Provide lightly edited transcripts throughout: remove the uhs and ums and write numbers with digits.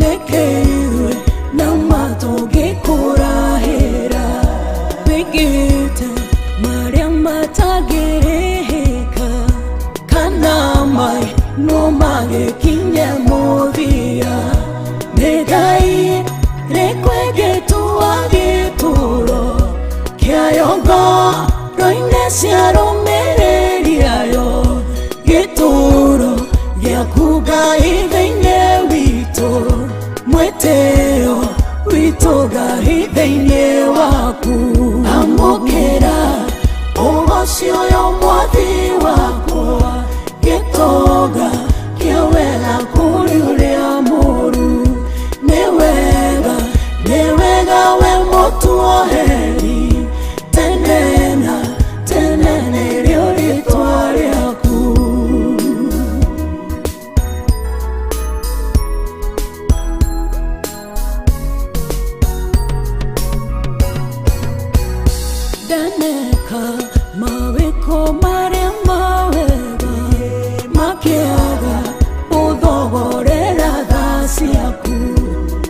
Nĩkĩirwe na matũngĩkũrahĩra Wĩkĩte marĩa matangĩrĩhĩka Kana mai no magĩkinye mũthia Nĩ Ngai rĩkwĩgĩtua gĩtũro kĩayo ngoro-inĩ cia rũmĩrĩri ayo gĩtũro gĩaku Ngai thĩinĩ witũ mwĩtĩo witũ Ngai thĩinĩ waku amũkĩra ũgoci ũyũ mwathi wakwa gĩtonga kĩa wega kũrĩ ũrĩa mũru nĩ wega nĩ wega we mũtuoheri tene na tene nĩrĩo rĩtwa rĩaku. Ndaneka mawĩko marĩa mawega makĩaga ũthogorera tha ciaku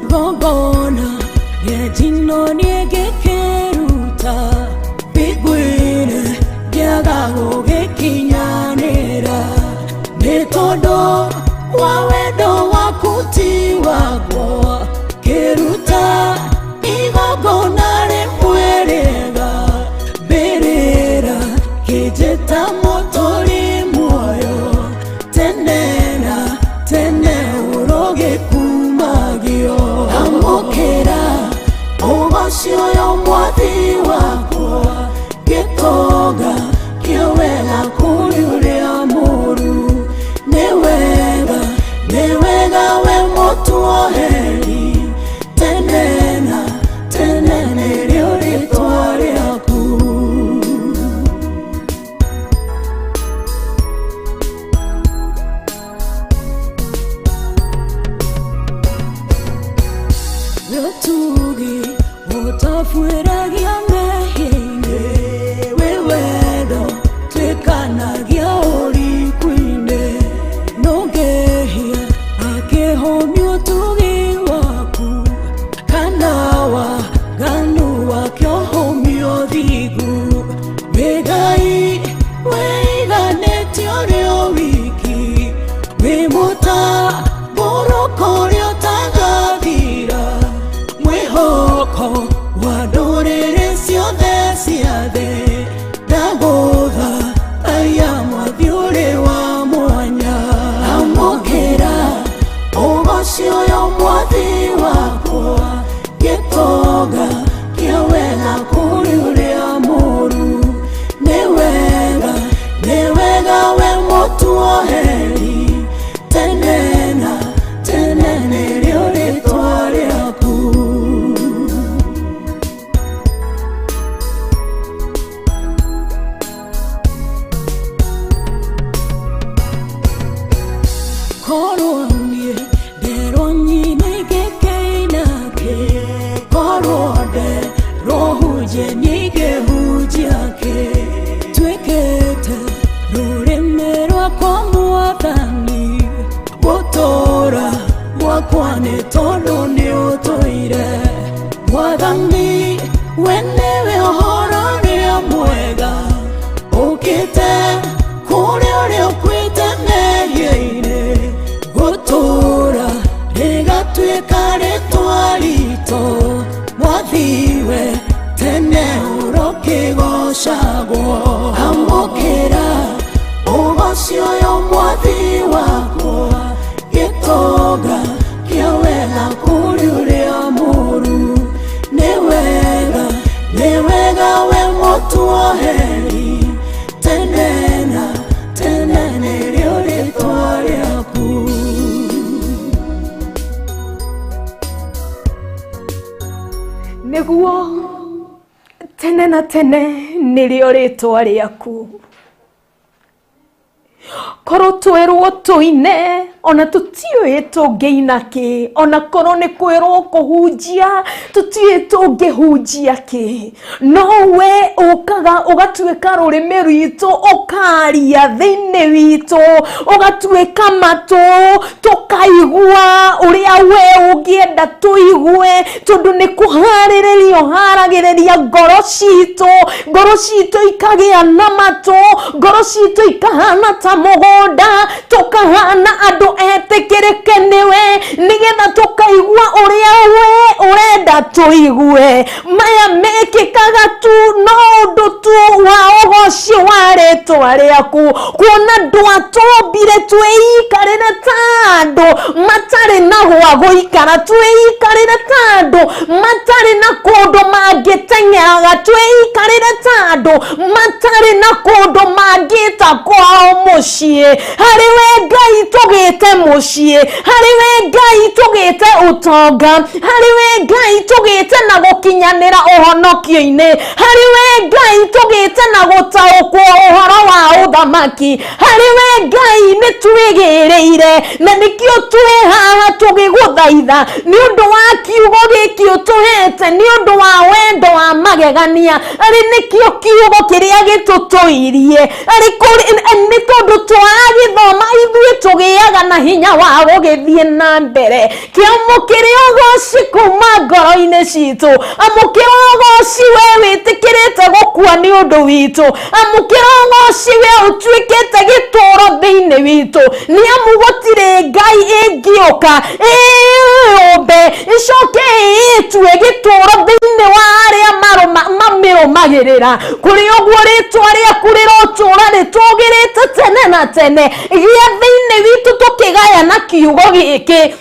gongona rĩa njino niĩ ngĩkĩruta mbingu-inĩ ngĩaga gũgĩkinyanĩra nĩ tondũ wa wendo waku ti wakwa kĩruta igongona rĩmwe rĩega mbĩrĩra kĩnjĩta mũtũri muoyo tene na tene ũrogĩkumagio amũkĩra ũgoci ũyũ mwathi wakwa gĩtonga kĩa wega kũrĩ ũrĩa mũru nĩ wega nĩ wega we mũtuoheri tene na tene nĩrĩo rĩtwa rĩaku. Rũtugi ũtabuĩragia mehia-inĩ wĩ wendo twĩkanagia ũriku-inĩ nũngĩhia akĩhũmia ũtugi waku kana waganu wake ũhũmia ũthingu wĩ Ngai wĩiganĩte ũrĩ o wiki wĩ mũtambũrũko ũrĩa ũtagathira mwĩhoko wa ndũrĩrĩ ciothe cia thĩ ndagũtha aya mwathi ũrĩ wa mwanya amũkĩra ũgoci ũyũ mwathi wakwa gĩtonga kĩa wega kũrĩ ũrĩa mũru nĩ wega nĩ wega we mũtuoheri tene na tene nĩrĩo rĩtwa rĩaku. Korwo niĩ nderwo nyine ngĩkĩinake korwo nderwo hunjie niĩ ingĩhunjia kĩ tuĩkĩte rũrĩmĩ rwakwa mwathani gũtũra gwakwa nĩ tondũ nĩ ũtũire mwathani we nĩwe ũhoro ũrĩa mwega ũkĩte kũrĩ ũrĩa ũkuĩte mehia-inĩ gũtũra rĩgatuĩka rĩtwa ritũ mwathiwe tene ũrokĩgocagwo amũkĩra ũgoci ũyũ mwathi wakwa gĩtonga kĩa wega kũrĩ ũrĩa mũru nĩ wega nĩ wega we mũtuoheri tene na tene nĩrĩo rĩtwa rĩaku. Nĩguo tene na tene nĩrĩo rĩtwa rĩaku. Korwo twerwo tũine, ona tũtiũĩ tũngĩina kĩ, ona korwo nĩ kwĩrwo kũhunjia, tũtiũĩ tũngĩhunjia kĩ. No we ũkaga ũgatuĩka rũrĩmĩ rwitũ, ũkaria thĩinĩ witũ, ũgatuĩka matũ, tũkaigua ũrĩa we ũngĩenda tũigue, tondũ nĩ kũharĩrĩria ũharagĩrĩria ngoro citũ, ngoro citũ ikagĩa na matũ, ngoro citũ ikahana ta mũgũnda, tũkahana andũ etĩkĩrĩke nĩwe, nĩgetha tũkaigua ũrĩa we ũrenda tũigue. Maya mekĩkaga tu no ũndũ tu wa ũgoci wa rĩtwa rĩaku, kuona ndwatũmbire twĩikarĩre ta andũ matarĩ na gwa gũikara, twĩikarĩre ta andũ matarĩ na kũndũ mangĩteng'eraga, twĩikarĩre ta andũ matarĩ na kũndũ mangĩta kwao mũciĩ. Harĩ we Ngai tũgĩte mũciĩ, harĩ we Ngai tũgĩte ũtonga, harĩ we Ngai tũgĩte na gũkinyanĩra ũhonokio-inĩ, harĩ we Ngai tũgĩte na gũtaũkwo ũhoro wa ũthamaki, harĩ we Ngai nĩ twĩgĩrĩire, na nĩkĩo twĩ haha tũgĩgũthaitha nĩ ũndũ wa kiugo gĩkĩ ũtũhete, nĩ ũndũ wa wendo wa magegania, arĩ nĩkĩo kiugo kĩrĩa gĩtũtũirie, arĩ nĩ tondũ twagĩthoma ithuĩ tũgĩaga na hinya wa gũgĩthiĩ na mbere. Kĩamũkĩre ũgoci kuma ngoro-inĩ citũ, amũkĩra ũgoci we wĩtĩkĩrĩte gũkua nĩ ũndũ witũ, amũkĩra ũgoci we ũtuĩkĩte gĩtũũro thĩinĩ witũ, nĩ amu gũtirĩ Ngai ĩngĩũka ĩyũmbe ĩcoke ĩĩtue gĩtũũro thĩinĩ wa arĩa mamĩrũmagĩrĩra. Kũrĩ ũguo rĩtwa rĩaku rĩrotũũra rĩtũũgĩrĩte tene na tene. Gĩa thĩinĩ witũ tũkĩgayana kiugo gĩkĩ,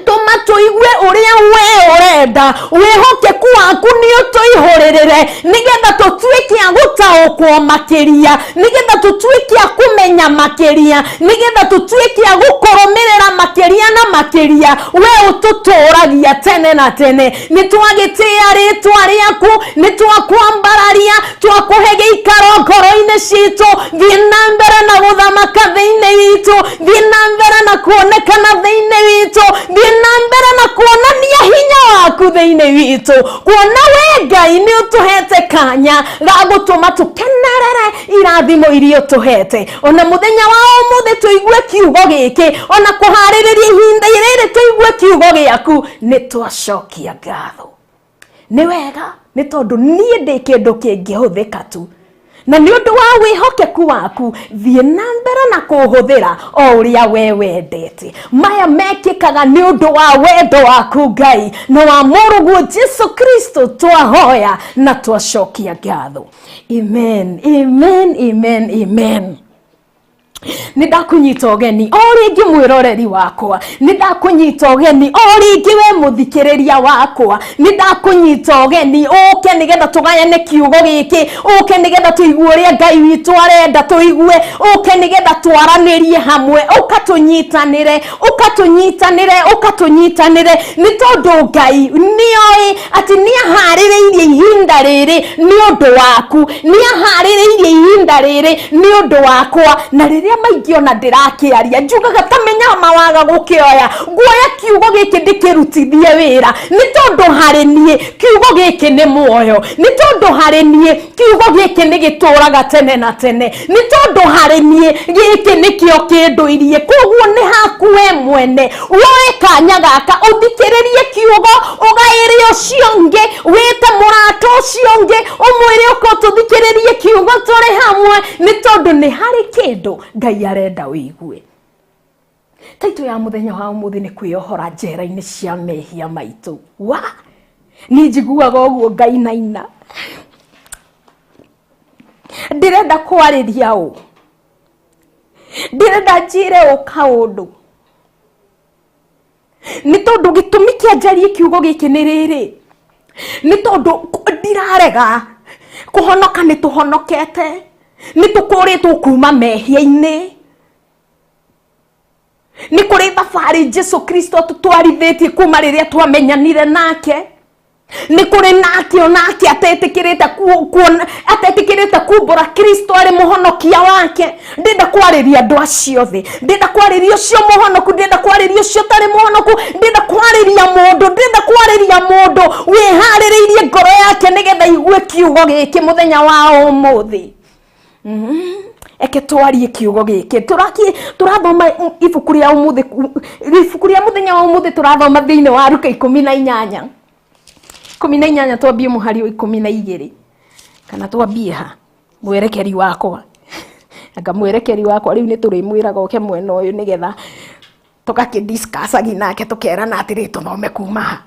tũma tũigue ũrĩa we ũrenda. Wĩhokeku waku nĩ ũtũihũrĩrĩre, nĩgetha tũtuĩke a gũtaũkwo makĩria, nĩgetha tũtuĩke a kũmenya makĩria, nĩgetha tũtuĩke a gũkũrũmĩrĩra makĩria na makĩria. We ũtũtũragia tene na tene. Nĩ twagĩtĩĩa rĩtwa rĩaku, nĩ twakwambararia, twakũhe gĩikaro ngoro-inĩ citũ. Thiĩ na mbere na gũthamaka thĩinĩ witũ, thiĩ na mbere na kuonekana thĩinĩ witũ, thiĩ na mbere na kuonania hinya waku thĩinĩ witũ, kuona we Ngai nĩ ũtũhete kanya ga gũtũma tũkenerere irathimo iria ũtũhete. Ona mũthenya wa ũmũthĩ tũigue kiugo gĩkĩ, ona kũharĩrĩria ihinda rĩrĩ tũigue kiugo gĩaku, nĩ twacokia ngatho. Nĩ wega, nĩ tondũ niĩ ndĩ kĩndũ kĩngĩhũthĩka tu, na nĩ ũndũ wa wĩhokeku waku thiĩ na mbere na kũhũthĩra o ũrĩa we wendete. Maya mekĩkaga nĩ ũndũ wa wendo waku Ngai na wa mũrũguo Jesu Kristo, twahoya na twacokia ngatho. Amen, amen, amen, amen. Nĩ ndakũnyita ũgeni o rĩngĩ mwĩroreri wakwa, nĩ ndakũnyita ũgeni o rĩngĩ we mũthikĩrĩria wakwa, nĩ ndakũnyita ũgeni ũke nĩgetha tũgayane kiugo gĩkĩ, ũke nĩgetha tũigue ũrĩa Ngai witũ arenda tũigue, ũke nĩgetha twaranĩrie hamwe, ũka tũnyitanĩre, ũka tũnyitanĩre, ũka tũnyitanĩre, nĩ tondũ Ngai nĩoĩ atĩ nĩ aharĩrĩirie ihinda rĩrĩ nĩ ũndũ waku, nĩ aharĩrĩirie ihinda rĩrĩ nĩ ũndũ wakwa. Na rĩrĩa maingĩ ona ndĩrakĩaria njugaga ta menya mawaga gũkĩoya, nguoya kiugo gĩkĩ ndĩkĩrutithie wĩra, nĩ tondũ harĩ niĩ kiugo gĩkĩ nĩ muoyo, nĩ tondũ harĩ niĩ kiugo gĩkĩ nĩ gĩtũraga tene na tene, nĩ tondũ harĩ niĩ gĩkĩ nĩkĩo kĩndũirie. Koguo nĩ haku we mwene woe kanya gaka ũthikĩrĩrie kiugo, ũgaĩre ũcio ũngĩ, wĩte mũrata ũcio ũngĩ, ũmwĩre ũka tũthikĩrĩrie kiugo tũrĩ hamwe, nĩ tondũ nĩ harĩ kĩndũ Ngai arenda ũigue. Taitũ ya mũthenya wa ũmũthĩ nĩ kwĩyohora njera-inĩ cia mehia maitũ. Wa niĩ njiguaga ũguo ngainaina, ndĩrenda kwarĩria ũ, ndĩrenda njĩre ũ kaũndũ, nĩ tondũ gĩtũmi kĩa njarie kiugo gĩkĩ nĩ rĩrĩ, nĩ tondũ ndirarega kũhonoka, nĩ tũhonokete, nĩ tũkũrĩtwo kuma mehia-inĩ, nĩ kũrĩ thabarĩ Jesu Kristo atũtwarithĩtie kuma rĩrĩa twamenyanire nake. Nĩ kũrĩ nake onake atetĩkĩrĩte kuona, atetĩkĩrĩte kumbũra Kristo arĩ mũhonokia wake. Ndĩrenda kwarĩria andũ acio othe, ndĩrenda kwarĩria ũcio mũhonoku, ndĩrenda kwarĩria ũcio ũtarĩ mũhonoku, ndĩrenda kwarĩria mũndũ, ndĩrenda kwarĩria mũndũ wĩharĩrĩirie ngoro yake nĩgetha igue kiugo gĩkĩ mũthenya wa ũmũthĩ. Eke twarie kiugo gĩkĩ. Tũrathoma ibuku rĩa ũmũthĩ, ibuku rĩa mũthenya wa ũmũthĩ tũrathoma thĩinĩ wa Luka 18. 18, twambie mũhari wa 12 kana twambie ha? Mwerekeri wakwa, anga mwerekeri wakwa rĩu nĩ tũrĩmwĩraga oke mwena ũyũ nĩgetha tũgakĩ discuss nake, tũkerana atĩrĩ tũthome kuma ha.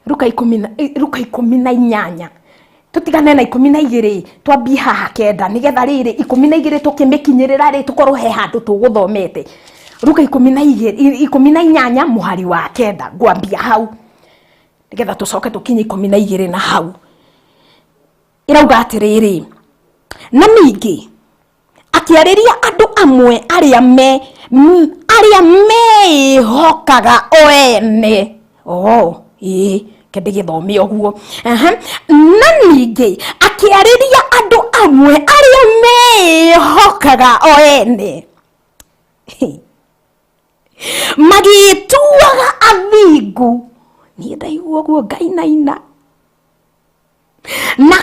Luka ikũmi na Luka 18, tũtigane na 12, twambie haha 9, nĩgetha rĩrĩ 12 tũkĩmĩkinyĩrĩra rĩ, tũkorwo he handũ tũgũthomete. Luka 12, 18 mũhari wa 9, ngwambia hau nĩgetha tũcoke tũkinye 12 na hau. Ĩrauga atĩrĩrĩ, na ningĩ akĩarĩria andũ amwe arĩa me arĩa meĩhokaga o ene. Oh, ĩĩ, ke ndĩgĩthome ũguo. Aha. Na ningĩ akĩarĩria andũ amwe arĩa meĩhokaga o ene, magĩtuaga athingu. Niĩ ndaigua ũguo ngainaina. Na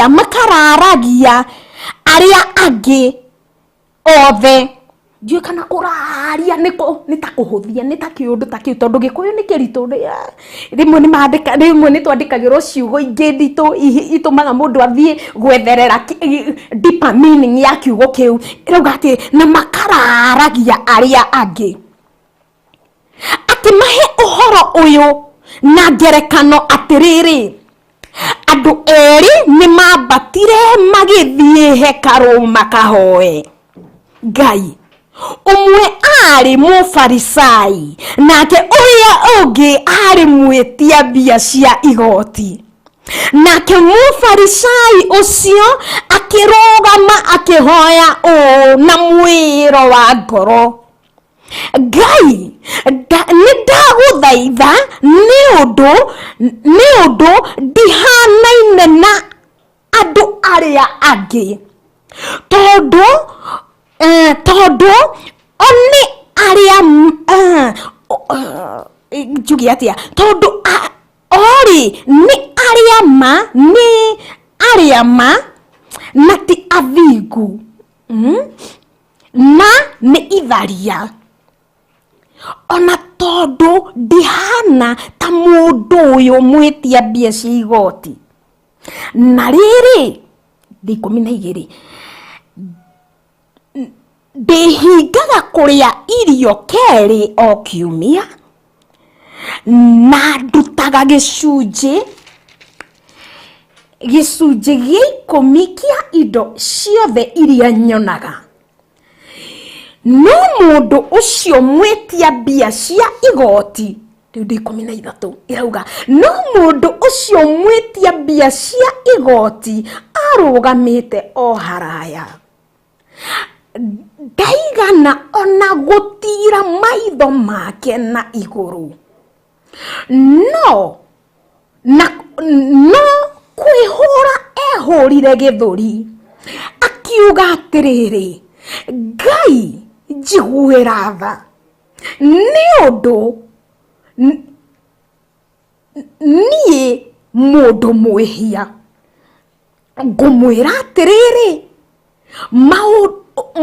makararagia arĩa angĩ othe. Ndiũĩ kana kũraria nĩ ta kũhũthia, nĩ ta kĩũndũ ta kĩu, tondũ Gĩkũyũ nĩ kĩritũ. Rĩmwe nĩ mandĩka, rĩmwe nĩ twandĩkagĩrwo ciugo ingĩ nditũ itũmaga mũndũ athiĩ gwetherera deeper meaning ya kiugo kĩu. Ĩrauga atĩ na makararagia arĩa angĩ. Akĩmahe ũhoro ũyũ na ngerekano atĩrĩrĩ, andũ erĩ nĩ mambatire magĩthiĩ hekarũ makahoe Ngai. Ũmwe aarĩ Mũfarisai, nake ũrĩa ũngĩ aarĩ mwĩtia mbia cia igoti. Nake Mũfarisai ũcio akĩrũgama akĩhoya ũũ na mwĩĩro wa ngoro, Ngai, nĩ ndagũthaitha nĩ ũndũ ndihanaine na andũ arĩa angĩ, tondũ o nĩ arĩa njuge atĩa, tondũ orĩ nĩ arĩa ma nĩ arĩa ma na ti athingu, na nĩ itharia, ona tondũ ndihana ta mũndũ ũyũ mwĩtia mbia cia igoti. Na rĩrĩ, ndĩ 12, ndĩhingaga kũrĩa irio kerĩ o kiumia, na ndutaga gĩcunjĩ gĩa 10 kĩa indo ciothe iria nyonaga. No mũndũ ũcio mwĩtia mbia cia igoti, rĩu ndĩ 13, ĩrauga no mũndũ ũcio mwĩtia mbia cia igoti arũgamĩte o haraya, ndaigana ona gũtira maitho make na igũrũ, no kwĩhũra ehũrire gĩthũri, akiuga atĩrĩrĩ, Ngai, njiguĩra tha nĩ ũndũ niĩ mũndũ mwĩhia. Ngũmwĩra atĩrĩrĩ,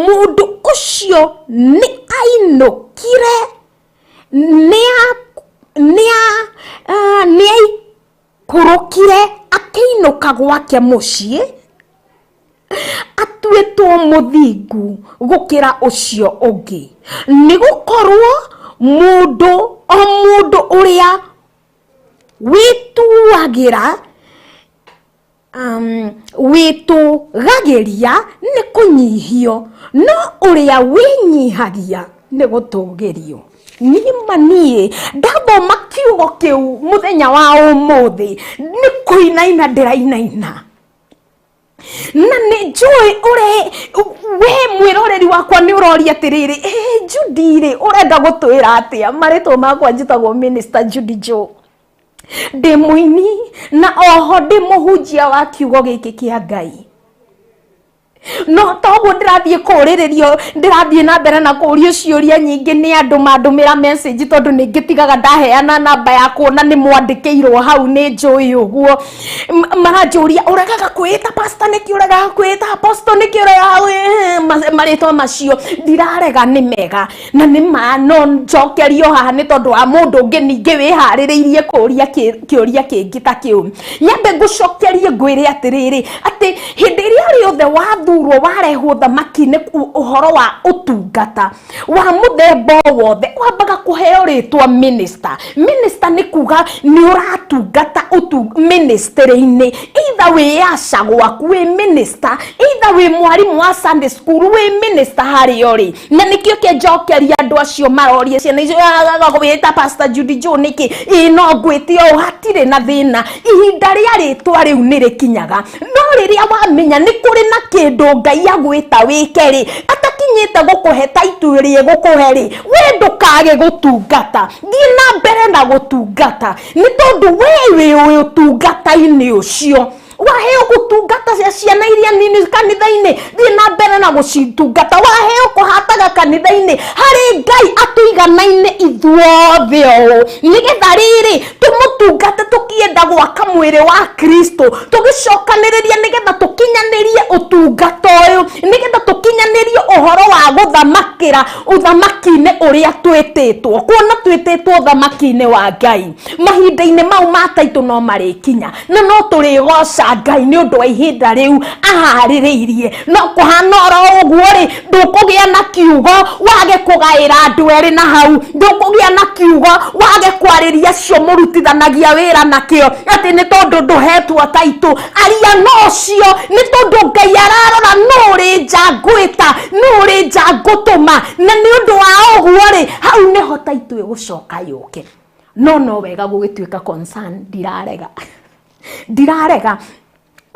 mũndũ ũcio nĩ ainũkire, nĩ aikũrũkire akĩinũka gwake mũciĩ atuĩtwo mũthingu gũkĩra ũcio ũngĩ, nĩ gũkorwo mũndũ o mũndũ ũrĩa wĩtuagĩra wĩtũgagĩria nĩ kũnyihio, no ũrĩa wĩnyihagia nĩ gũtũgĩrio. Niĩ ma niĩ ndathoma kiugo kĩu mũthenya wa ũmũthĩ nĩ kũinaina ndĩrainaina. Na nĩ njũĩ ũre we mwĩroreri wakwa nĩ ũroria atĩrĩrĩ, ĩ Judy rĩ, ũrenda gũtwĩra atĩa? Marĩtwa makwa njĩtagwo Minister Judy Joe, ndĩ mũini na oho ndĩ mũhunjia wa kiugo gĩkĩ kĩa Ngai. No toguo ndĩrathiĩ kũũrĩrĩrio, ndĩrathiĩ na mbere na kũũrio ciũria nyingĩ nĩ andũ mandũmĩra message, tondũ nĩ ngĩtigaga ndaheana namba yakwa na nĩ mwandĩkĩirwo hau, nĩ njũĩ ũguo. Maranjũria, ũregaga kwĩĩta pastor nĩkĩ? Ũregaga kwĩĩta apostle nĩkĩ? Ũregaga marĩtwa macio? Ndirarega, nĩ mega na nĩ ma, no njokerio haha nĩ tondũ wa mũndũ ũngĩ ningĩ wĩharĩrĩirie kũũria kĩũria kĩngĩ ta kĩu. Nyambe ngũcokerie ngwĩre atĩrĩrĩ, atĩ hĩndĩ ĩrĩa rĩothe wathurwo, warehwo thamaki-inĩ, ũhoro wa ũtungata wa mũthemba o wothe, wambaga kũheo rĩtwa minister. Minister nĩ kuga nĩ ũratungata ministry-inĩ, either wĩ aca gwaku wĩ minister, either wĩ mwarimũ wa Sunday school, wĩ minister harĩa ũrĩ. Na nĩkĩo kĩnjokeria andũ acio maroria ciana icio wĩta Pastor Judy Joe nĩkĩ? Ĩ no ngwĩte ũũ, hatirĩ na thĩna. Ihinda rĩa rĩtwa rĩu nĩ rĩkinyaga, no rĩrĩa wamenya nĩ kũrĩ na kĩndũ Ngai agwĩta wĩke rĩ, atakinyĩte gũkũhe title ĩrĩa ĩgũkũhe rĩ, we ndũkage gũtungata, thiĩ na mbere na gũtungata, nĩ tondũ we wĩ ũtungata-inĩ ũcio. Waheo gũtungata ciana iria nini kanitha-inĩ, thiĩ na mbere na gũcitungata. Waheo kũhataga kanitha-inĩ, harĩ Ngai atũiganaine ithuothe ũũ, nĩgetha rĩrĩ tũmũtungate, tũkĩenda gwaka mwĩrĩ wa Kristo, tũgĩcokanĩrĩria nĩgetha tũkinyanĩrie ũtungata ũyũ, nĩgetha tũkinyanĩrie ũhoro wa gũthamakĩra ũthamaki-inĩ ũrĩa twĩtĩtwo. Kuona twĩtĩtwo ũthamaki-inĩ wa Ngai, mahinda-inĩ mau ma taitũ no marĩkinya, na no tũrĩgoca Ngai nĩ ũndũ wa ihinda rĩu aharĩrĩirie. No kũhana oro ũguo rĩ, ndũkũgĩa na kiugo wage kũgaĩra andũ erĩ na hau, ndũkũgĩa na kiugo wage kwarĩria acio mũrutithanagia wĩra nakĩo atĩ nĩ tondũ ndũhetwo taitũ. Aria na ũcio, nĩ tondũ Ngai ararora nũ ũrĩ nja ngwĩta, nũ ũrĩ nja ngũtũma. Na nĩ ũndũ wa ũguo rĩ, hau nĩho taitũ ĩgũcoka yũke. No wega gũgĩtuĩka concern, ndirarega, ndirarega.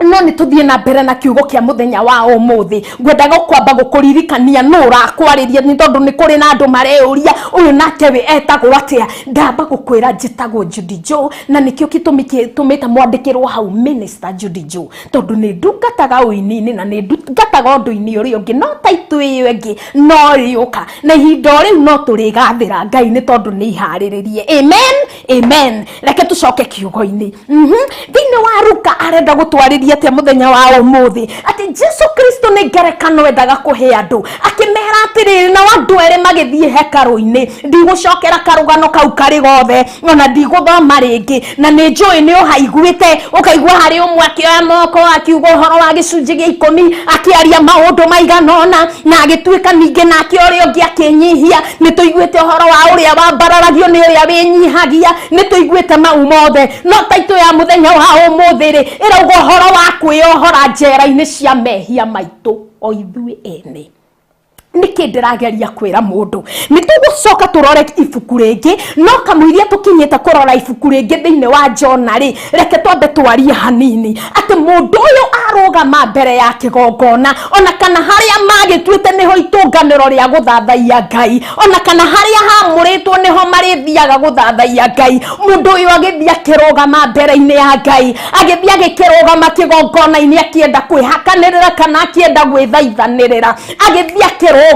No nĩ tũthiĩ na mbere na kiugo kĩa mũthenya wa ũmũthĩ. Ngwendaga kwamba gũkũririkania nũ ũrakwarĩria, nĩ tondũ nĩ kũrĩ na andũ mareyũria, ũyũ nake we etagwo atĩa? Ndamba gũkwĩra njĩtagwo Judy Joe, na nĩkĩo gĩtũmi gĩtũmĩte mwandĩkĩrwo hau Minister Judy Joe, tondũ nĩ ndungataga ũini-inĩ na nĩ ndungataga ũndũ-inĩ ũrĩa ũngĩ. No taitũ ĩyo ĩngĩ no rĩũka, na ihinda o rĩu no tũrĩgathĩra Ngai, nĩ tondũ nĩ iharĩrĩrie. Amen, amen. Reke tũcoke kiugo-inĩ. Thĩinĩ wa Luka arenda gũtwarĩria atĩa mũthenya wa ũmũthĩ? Atĩ Jesu Kristo nĩ ngerekano endaga kũhe andũ, akĩmera atĩrĩrĩ, nao andũ erĩ magĩthiĩ hekarũ-inĩ. Ndigũcokera karũgano kau karĩ gothe, ona ndigũthoma rĩngĩ, na nĩ njũĩ nĩ ũhaiguĩte, ũkaigua harĩ ũmwe akĩoya moko akiuga ũhoro wa gĩcunjĩ gĩa 10, akĩaria maũndũ maigana ũna, na agĩtuĩka ningĩ nake ũrĩa ũngĩ akĩnyihia. Nĩ tũiguĩte ũhoro wa ũrĩa wambararagio nĩ ũrĩa wĩnyihagia, nĩ tũiguĩte mau mothe. No taitũ ya mũthenya wa ũmũthĩ rĩ, ĩrauga ũhoro wa kwĩyohora njera-inĩ cia mehia maitũ o ithuĩ ene. Nĩkĩ ndĩrageria kwĩra mũndũ? Nĩ tũgũcoka tũrore ibuku rĩngĩ, no kamũiria tũkinyĩte kũrora ibuku rĩngĩ thĩinĩ wa Jona rĩ, reke twambe twarie hanini atĩ mũndũ ũyũ arũgama mbere ya kĩgongona, ona kana harĩa magĩtuĩte nĩho itũnganĩro rĩa gũthathaiya Ngai, ona kana harĩa hamũrĩtwo nĩho marĩthiaga gũthathaiya Ngai, mũndũ ũyũ agĩthiĩ akĩrũgama mbere-inĩ ya Ngai, agĩthiĩ agĩkĩrũgama kĩgongona-inĩ akĩenda kwĩhakanĩrĩra kana akĩenda gwĩthaithanĩrĩra, agĩthiĩ akĩrũgama.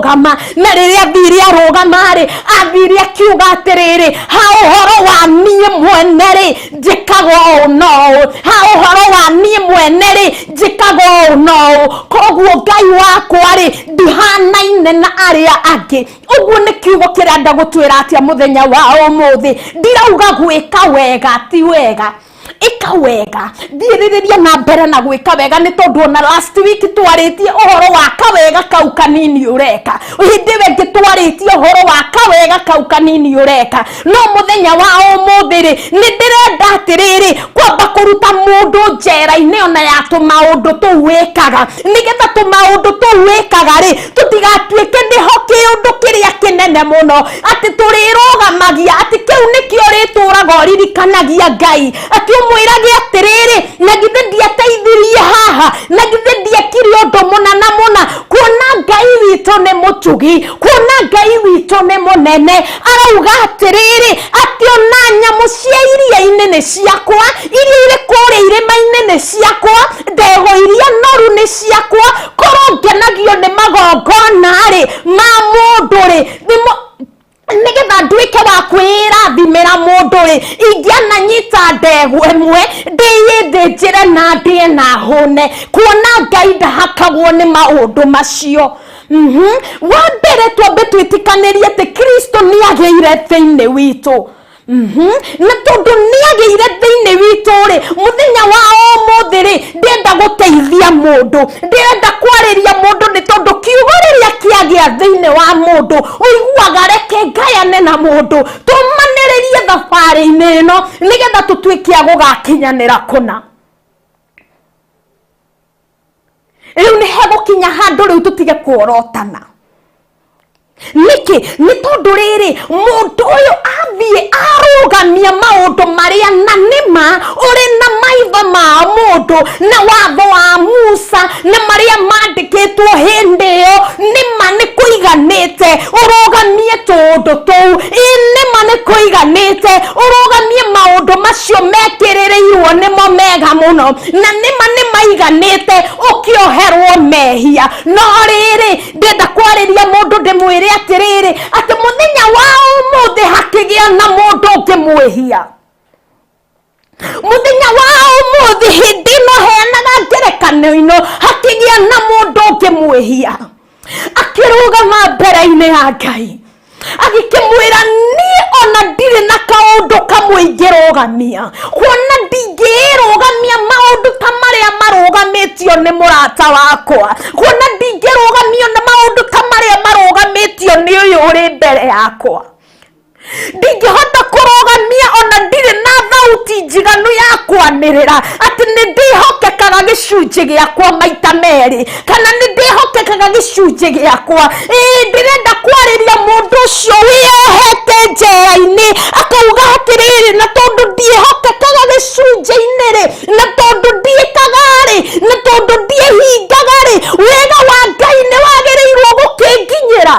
Na rĩrĩa athire arũgama rĩ, athire akiuga atĩrĩrĩ, ha ũhoro wa niĩ mwene rĩ, njĩkaga ũũ na ũũ, ha ũhoro wa niĩ mwene rĩ, njĩkaga ũũ na ũũ, koguo Ngai wakwa rĩ, ndihanaine na arĩa angĩ. Ũguo nĩ kiugo kĩrenda gũtwĩra atĩa mũthenya wa ũmũthĩ? Ndirauga gwĩka wega ti wega. Ĩka wega, thiĩrĩrĩria na mbere na gwĩka wega, nĩ tondũ ona last week twarĩtie ũhoro wa kawega kau kanini ũreka, hĩndĩ ĩyo ĩngĩ twarĩtie ũhoro wa kawega kau kanini ũreka. No mũthenya wa ũmũthĩ rĩ, nĩ ndĩrenda atĩrĩrĩ, kwamba kũruta mũndũ njera-inĩ ona ya tũmaũndũ tũu wĩkaga, nĩgetha tũmaũndũ tũu wĩkaga rĩ, tũtigatuĩke nĩho kĩũndũ kĩrĩa kĩnene mũno atĩ tũrĩrũgamagia, atĩ kĩu nĩkĩo ũrĩtũraga ũririkanagia Ngai, atĩ ũmwĩrage atĩrĩrĩ, na githĩ ndiateithirie haha? haha? Na githĩ ndiekire ũndũ mũna na mũna? Kuona Ngai witũ nĩ mũtugi, kuona Ngai witũ nĩ mũnene, arauga atĩrĩrĩ, atĩ ona nyamũ cia iria-inĩ nĩ ciakwa, iria irĩ kũrĩa irĩma-inĩ nĩ ciakwa, ndegwa iria noru nĩ ciakwa. Korwo ngenagio nĩ magongona-rĩ ma mũndũ-rĩ, nĩmo nĩgetha nduĩke wa kwĩrathimĩra mũndũ-rĩ, ingĩananyita ndegwa ĩmwe ndĩyĩthĩnjĩre na ndĩe na hũne. Kuona Ngai ndahakagwo nĩ maũndũ macio. Wa mbere twambe twĩtĩkanĩrie atĩ Kristo nĩ agĩire thĩinĩ witũ. Na tondũ nĩ agĩire thĩinĩ witũ rĩ, mũthenya wa ũmũthĩ rĩ, ndĩrenda gũteithia mũndũ, ndĩrenda kwarĩria mũndũ, nĩ tondũ kiugo rĩrĩa kĩagĩa thĩinĩ wa mũndũ, ũiguaga reke ngayane na mũndũ, tũmanĩrĩrie thabarĩ-inĩ ĩno nĩgetha tũtuĩke a gũgakinyanĩra kũna. Rĩu nĩ hegũkinya handũ rĩu tũtige kuorotana. Nĩkĩ? Nĩ tondũ rĩrĩ, mũndũ ũyũ athiĩ arũgamia maũndũ marĩa na nĩma ũrĩ na maitho ma mũndũ na watho wa Musa na marĩa mandĩkĩtwo hĩndĩ ĩyo, nĩma nĩ kũiganĩte ũrũgamie tũũndũ tũu. Ĩ nĩma nĩ kũiganĩte ũrũgamie maũndũ macio mekĩrĩrĩirwo nĩmo mega mũno, na nĩma nĩ maiganĩte ũkĩoherwo mehia. No rĩrĩ, ndĩrenda kwarĩria mũndũ ndĩmwĩre atĩrĩrĩ, atĩ mũthenya wa ũmũthĩ hakĩgĩa na mũndũ ũngĩ mwĩhia. Mũthenya wa ũmũthĩ hĩndĩ ĩno heanaga ngerekano ĩno, hakĩgĩa na mũndũ ũngĩ mwĩhia akĩrũgama mbere-inĩ ya Ngai agĩkĩmwĩra, niĩ ona ndirĩ na kaũndũ kamwe ingĩrũgamia, kuona ndingĩrũgamia maũndũ ta marĩa marũgamĩtio nĩ mũrata wakwa, kuona ndingĩrũgamio na maũndũ ta marĩa marũgamĩtio nĩ ũyũ ũrĩ mbere yakwa, ndingĩhota kũrũgamia ona ndirĩ na thauti njiganu ya kwanĩrĩra atĩ nĩ ndĩhokekaga gĩcunjĩ gĩakwa maita merĩ, kana nĩ ndĩhokekaga gĩcunjĩ gĩakwa. Ĩĩ, ndĩrenda kwarĩria mũndũ ũcio wĩyohete njera-inĩ akauga atĩrĩrĩ, na tondũ ndiĩhokekaga gĩcunjĩ-inĩ rĩ, na tondũ ndiĩkaga rĩ, na tondũ ndiĩhingaga rĩ, wega wa Ngai nĩ wagĩrĩirwo gũkĩnginyĩra.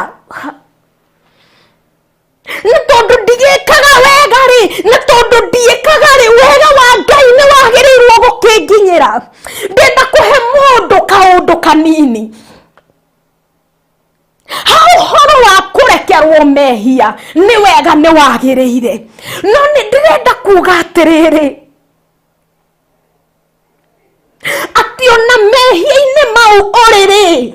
Nĩ tondũ ndigĩkaga wega rĩ, nĩ tondũ ndiĩkaga rĩ, wega wa Ngai nĩ wagĩrĩirwo gũkĩnginyĩra. Ndenda kũhe mũndũ kaũndũ kanini ha ũhoro wa kũrekerwo mehia, nĩ wega nĩ wagĩrĩire, no nĩ ndĩrenda kuga atĩrĩrĩ, atĩ ona mehia-inĩ mau ũrĩ rĩ,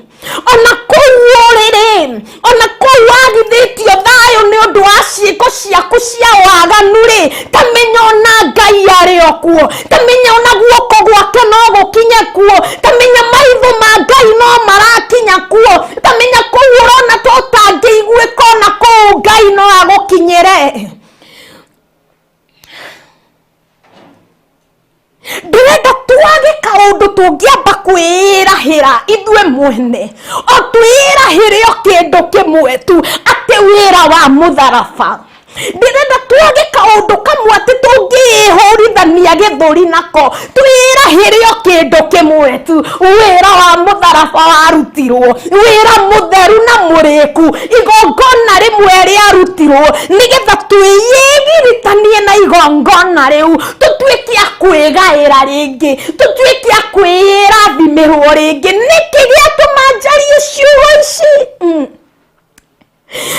ona kũu ũrĩ rĩ, ona kũu wagithĩtio thayũ nĩ ũndũ wa ciĩko ciaku cia waganu rĩ, ta menya ona Ngai arĩ o kuo, ta menya ona guoko gwake no gũkinye kuo, ta menya maitho ma Ngai no marakinya kuo, ta menya kũu ũrona ta ũtangĩiguĩka, ona kũu Ngai no agũkinyĩre. Ndĩrenda twage kaũndũ tũngĩamba kwĩrahĩra ithuĩ mwene, o twĩrahĩre o kĩndũ kĩmwe tu, atĩ wĩra wa mũtharaba. Ndĩrenda twage kaũndũ kamwe atĩ tũngĩĩhũrithania gĩthũri nako, twĩrahĩre o kĩndũ kĩmwe tu, wĩra wa mũtharaba warutirwo, wĩra mũtheru na mũrĩku, igongona rĩmwe rĩarutirwo nĩgetha twĩyĩgiritanie na igongona rĩu, tũtuĩke a kwĩgaĩra rĩngĩ, tũtuĩke a kwĩrathimĩrwo rĩngĩ. Nĩkĩ gĩatũma njarie ciugo ici?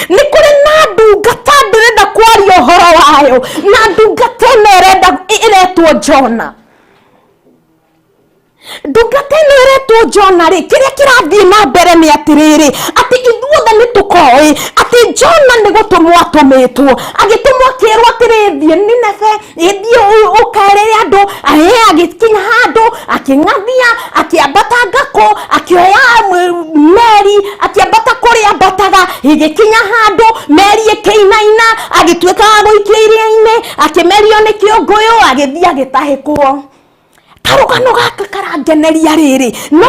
Nĩ kũrĩ na ndungata ndĩrenda kwaria ũhoro wayo, na ndungata ĩno ĩrenda ĩretwo Jona. Ndungata ĩno ĩretwo Jona rĩ, kĩrĩa kĩrathiĩ na mbere nĩ atĩrĩrĩ, atĩ ithuothe nĩ tũkoĩ atĩ Jona nĩ gũtũmwo atũmĩtwo, agĩtũmwo akĩrwo atĩrĩ, thiĩ Nineve, thiĩ ũkerĩre andũ. Aĩ, agĩkinya handũ akĩng'athia, akĩambata ngakũ, akĩoya meri, akĩambata kũrĩa ambataga, ĩgĩkinya handũ meri ĩkĩinaina, agĩtuĩka wa gũikio iria-inĩ, akĩmerio nĩ kĩũngũyũ, agĩthiĩ agĩtahĩkwo. Karũgano gaka karangeneria rĩrĩ, no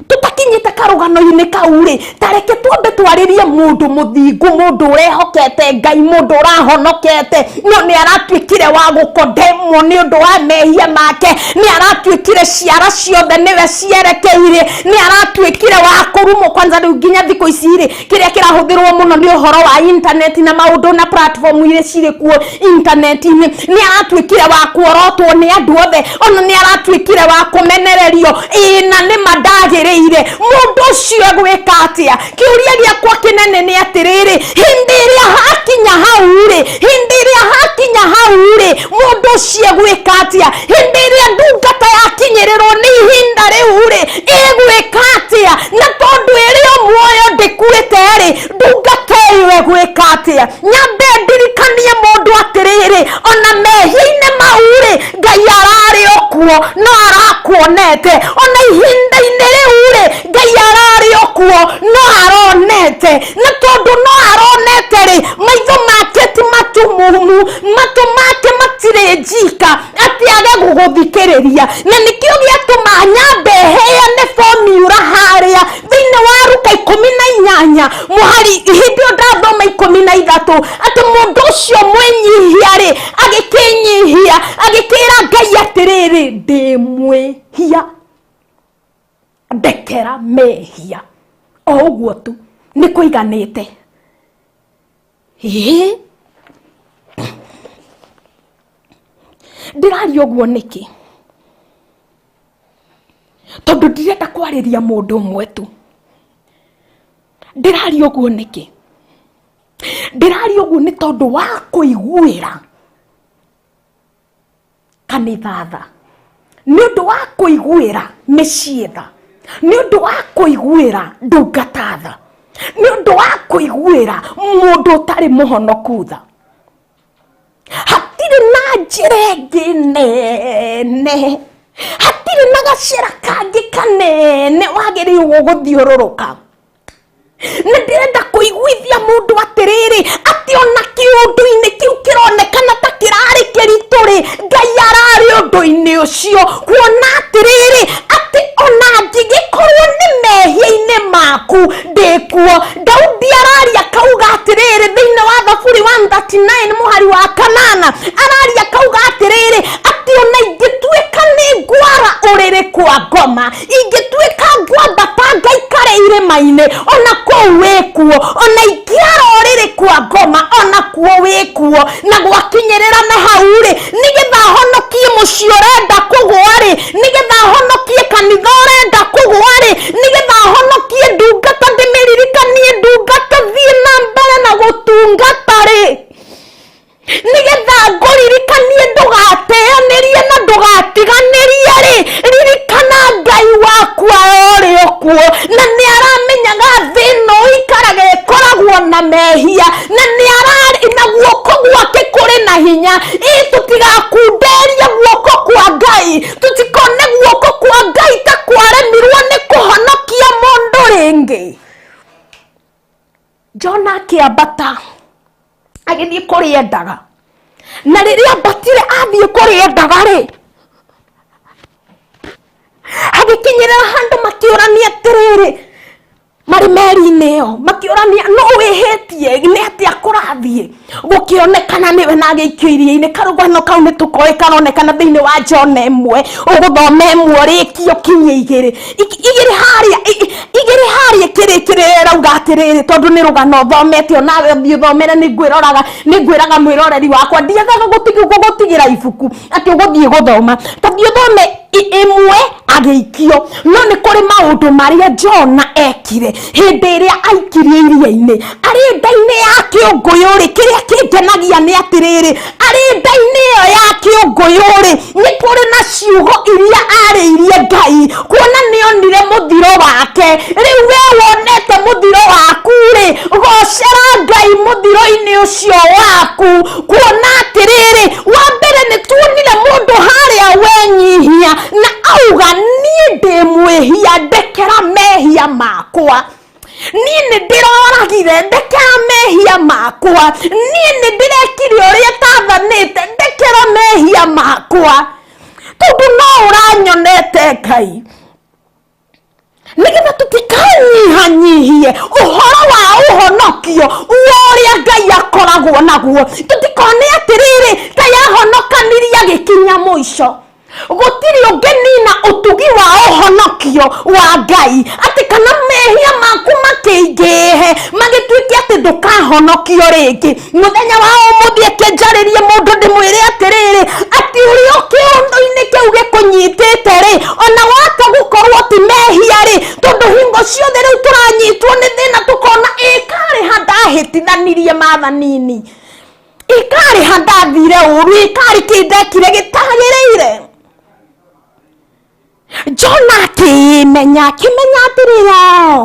tũtakinyĩte karũgano-inĩ kau rĩ, ta reke twambe twarĩrie mũndũ mũthingu, mũndũ ũrehokete Ngai, mũndũ ũrahonokete, no nĩ aratuĩkire wa gũkondemwo nĩ ũndũ wa mehia make, nĩ aratuĩkire ciara ciothe nĩwe cierekeire, nĩ aratuĩkire wa kũrumwo. Kwanza rĩu nginya thikũ ici rĩ, kĩrĩa kĩrahũthĩrwo mũno nĩ ũhoro wa internet na maũndũ na platform iria cirĩ kuo internet-inĩ. Nĩ aratuĩkire wa kuorotwo nĩ andũ othe, ona nĩ aratuĩkire wa kũmenererio. Ĩĩ, na nĩ ma ndagĩrĩire. Mũndũ ũcio egwĩka atĩa? Kĩũria gĩakwa kĩnene nĩ atĩrĩrĩ, hĩndĩ ĩrĩa hakinya hau rĩ, hĩndĩ ĩrĩa hakinya hau rĩ, mũndũ ũcio egwĩka atĩa? Hĩndĩ ĩrĩa ndungata yakinyĩrĩrwo nĩ ihinda rĩu rĩ, ĩgwĩka atĩa? Na tondũ ĩrĩ o muoyo, ndĩkuĩte rĩ, ndungata ĩyo ĩgwĩka atĩa? Nyambe ndirikanie mũndũ atĩrĩrĩ, ona mehia-inĩ mau rĩ, Ngai ararĩ o kuo, no arakuonete. Ona ihinda-inĩ rĩu rĩ, Ngai ararĩ o kuo, no aronete. Na tondũ no aronete rĩ, maitho make ti matumumu, matũ make matirĩ njika atĩ age gũgũthikĩrĩria. Na nĩkĩo gĩatũma nyambe heane formula harĩa thĩinĩ wa Luka 18 mũhari, hĩndĩ ĩyo ndathoma 13, atĩ mũndũ ũcio mwĩnyihia rĩ, agĩkĩnyihia, agĩkĩra Ngai atĩrĩrĩ, ndĩ mwĩhia, ndekera mehia. O ũguo tu nĩ kũiganĩte. Ĩĩ, ndĩraria ũguo nĩkĩ? Tondũ ndirenda kwarĩria mũndũ ũmwe tu. Ndĩraria ũguo nĩkĩ? Ndĩraria ũguo nĩ tondũ wa kũiguĩra kanitha tha, nĩ ũndũ wa kũiguĩra mĩciĩ tha, nĩ ũndũ wa kũiguĩra ndungata tha, nĩ ũndũ wa kũiguĩra mũndũ ũtarĩ mũhonoku tha. Hatirĩ na njĩra ĩngĩ nene, hatirĩ na gacĩra kangĩ kanene wagĩrĩirwo gũthiũrũrũka. Nĩ ndĩrenda kũiguithia mũndũ atĩrĩrĩ, atĩ ona kĩũndũ-inĩ kĩu kĩronekana ta kĩrarĩ kĩritũ rĩ, Ngai ararĩ ũndũ-inĩ ũcio, kuona atĩrĩrĩ, atĩ ona angĩgĩkorwo nĩ mehia-inĩ maku, ndĩkuo. Daudi araria kauga atĩrĩrĩ thĩinĩ wa Thaburi 139 mũhari wa kanana, araria kauga atĩrĩrĩ, atĩ ona ingĩtuĩka nĩ ngwara ũrĩrĩ kwa ngoma, ingĩtuĩka ngwambata ngaikare irĩma-inĩ, ona kũu wĩkuo. Ona ingĩara ũrĩrĩ kwa ngoma, ona kuo wĩkuo. Na gwakinyĩrĩra na hau rĩ, nĩgetha honokie mũciĩ ũrenda kũgũa rĩ, nĩgetha honokie kanitha ũrenda kũgũa rĩ, nĩgetha honokie ndungata, ndĩmĩririkanie ndungata, thiĩ na mbere na gũtungata rĩ, nĩgetha ngũririkanie ndũgateanĩrie na ndũgatiganĩrie rĩ, ririkana Ngai waku arorĩ o kuo, na nĩ aramenyaga thĩ ĩno ĩikaraga ĩkoragwo na mehia, na nĩ ararĩ na guoko gwake kũrĩ na hinya. Ĩ tũtigakunderie guoko kwa Ngai, tũtikone guoko kwa Ngai ta kwaremirwo nĩ kũhonokia mũndũ rĩngĩ. Jona akĩambata agĩthiĩ kũrĩa endaga, na rĩrĩa ambatire athiĩ kũrĩa endaga rĩ, agĩkinyĩrĩra handũ makĩũrania atĩrĩrĩ, marĩ meri-inĩ ĩyo makĩũrania, no wĩhĩtie nĩ atĩa kũrathiĩ? Gũkĩonekana nĩwe na agĩikio iria-inĩ. Karũgano kau nĩ tũkoĩ, karonekana thĩinĩ wa Jona 1. Ũgũthoma 1 ũrĩkie ũkinye 2, 2 harĩa, 2 harĩa kĩrĩkĩrĩro ĩrauga atĩrĩrĩ, tondũ nĩ rũgano ũthomete onawe ũthiĩ ũthomere. Nĩ ngwĩroraga, nĩ ngwĩraga mwĩroreri wakwa, ndiagaga gũgũtigĩra ibuku atĩ ũgũthiĩ gũthoma. Tũthiĩ ũthome 1, agĩikio. No nĩ kũrĩ maũndũ marĩa Jona ekire hĩndĩ ĩrĩa aikirio iria-inĩ arĩ nda-inĩ ya kĩũngũyũ rĩ. Kĩrĩa kĩngenagia nĩ atĩrĩrĩ, arĩ nda-inĩ ĩyo ya kĩũngũyũ rĩ, nĩ kũrĩ na ciugo iria arĩirie Ngai, kuona nĩ onire mũthiro wake. Rĩu we wonete mũthiro waku rĩ, gocera Ngai mũthiro-inĩ ũcio waku, kuona atĩrĩrĩ, wa mbere nĩ tuonire mũndũ harĩa wenyihia na auga, niĩ ndĩ mwĩhia, ndekera mehia makwa, niĩ nĩ ndĩroragire, ndekera mehia makwa, niĩ nĩ ndĩrekire ũrĩa ĩtathanĩte, ndekera mehia makwa. Tondũ no ũranyonete Ngai, nĩgetha tũtikanyihanyihie ũhoro wa ũhonokio wa ũrĩa Ngai akoragwo naguo. Tũtikone atĩrĩrĩ, ta yahonokanirie agĩkinya mũico. Gũtirĩ ũngĩnina ũtugi wa ũhonokio wa Ngai, atĩ kana mehia maku makĩingĩhe magĩtuĩke atĩ ndũkahonokio rĩngĩ. Mũthenya wa ũmũthĩ akĩnjarĩrie mũndũ ndĩmwĩre atĩrĩrĩ, atĩ ũrĩa kĩũndũ-inĩ kĩu gĩkũnyitĩte rĩ, ona wata gũkorwo ti mehia rĩ, tondũ hingo ciothe rĩu tũranyitwo nĩ thĩna tũkona ĩkarĩ ha ndahĩtithanirie maathani-inĩ, ĩkarĩ ha ndathire ũru, ĩkarĩ kĩ ndekire gĩtagĩrĩire. Jona akĩmenya, akĩmenya atĩrĩrĩ, o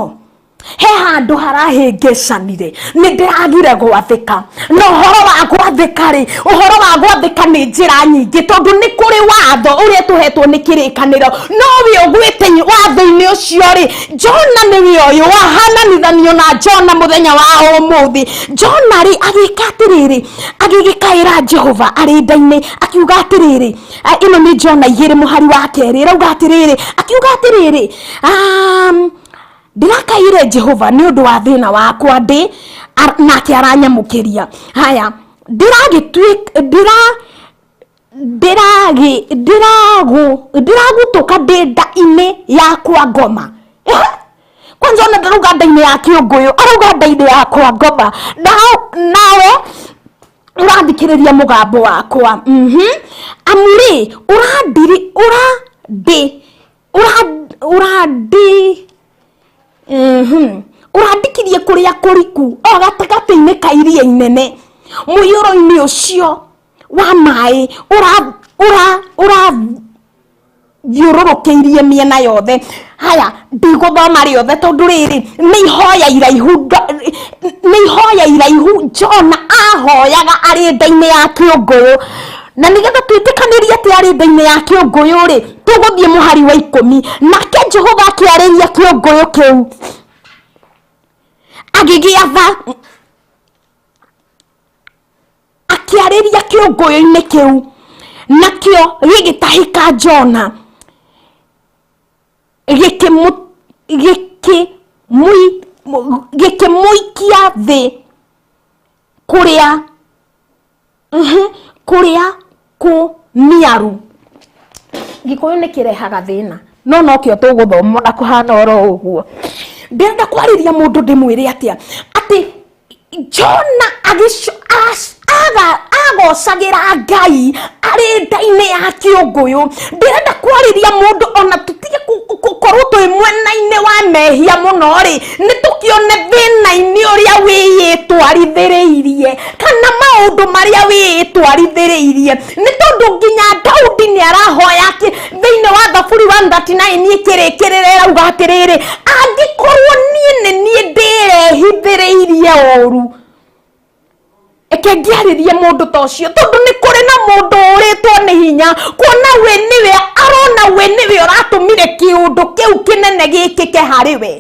he handũ harahĩngĩcanire, nĩ ndĩragire gwathĩka. Na ũhoro wa gwathĩka rĩ, ũhoro wa gwathĩka nĩ njĩra nyingĩ, tondũ nĩ kũrĩ watho ũrĩa tũhetwo nĩ kĩrĩkanĩro. No we ũgwĩte watho-inĩ ũcio rĩ, Jona nĩwe ũyũ wahananithanio na Jona mũthenya wa ũmũthĩ. Jona rĩ, agĩka atĩrĩrĩ, agĩgĩkaĩra Jehova arĩ nda-inĩ, akiuga atĩrĩrĩ, ĩno nĩ Jona 2 mũhari wa 2, ĩrauga atĩrĩrĩ, akiuga atĩrĩrĩ, ndĩrakaĩire Jehova nĩ ũndũ wa thĩna wakwa ndĩ, nake aranyamũkĩria. Haya, ndĩragutũka ndĩ nda-inĩ yakwa ngoma. Kwanza ona ndarauga nda-inĩ ya kĩũngũyũ, arauga nda-inĩ yakwa ngoma. Nawe ũrathikĩrĩria mũgambo wakwa. Amu rĩ, ũrandiri, ũrandĩ, ũrandĩ, ũrandikirie kũrĩa kũriku, o gatagatĩ-inĩ ka iria inene, mũiyũro-inĩ ũcio wa maĩ ũrathiũrũrũkĩirie mĩena yothe. Haya, ndigũthoma rĩothe tondũ rĩrĩ nĩ ihoya iraihu, nĩ ihoya iraihu Jona ahoyaga arĩ nda-inĩ ya kĩũngũyũ. Na nĩgetha twĩtĩkanĩrie atĩ arĩ nda-inĩ ya kĩũngũyũ rĩ, tũgũthiĩ mũhari wa 10. Nake Jehova akĩarĩria kĩũngũyũ kĩu, agĩgĩatha, akĩarĩria kĩũngũyũ-inĩ kĩu, nakĩo gĩgĩtahĩka Jona, gĩkĩmũikia thĩ kũrĩa, kũrĩa kũniaru. Gĩkũyũ nĩ kĩrehaga thĩna, no nokĩo tũgũthoma na kũhana oro ũguo. Ndĩrenda kwarĩria mũndũ ndĩmwĩre atĩa, atĩ Jona agocagĩra Ngai arĩ nda-inĩ ya kĩũngũyũ. Ndĩrenda kwarĩria mũndũ ona tũtige gũkorwo twĩ mwena-inĩ wa mehia mũno rĩ, nĩ tũkĩone thĩna-inĩ ũrĩa wĩyĩtwarithĩrĩirie kana maũndũ marĩa wĩyĩtwarithĩrĩirie. Nĩ tondũ nginya Daudi nĩ arahoya thĩinĩ wa Thaburi 139 ĩkĩrĩkĩrĩra ĩrauga atĩrĩrĩ, angĩkorwo niĩ nĩ niĩ ndĩrehithĩrĩirie ũru, reke ngĩarĩrie mũndũ ta ũcio, tondũ nĩ kũrĩ na mũndũ ũrĩtwo nĩ hinya kuona we nĩwe arona we nĩwe ũratũmire kĩũndũ kĩu kĩnene gĩkĩke harĩ we.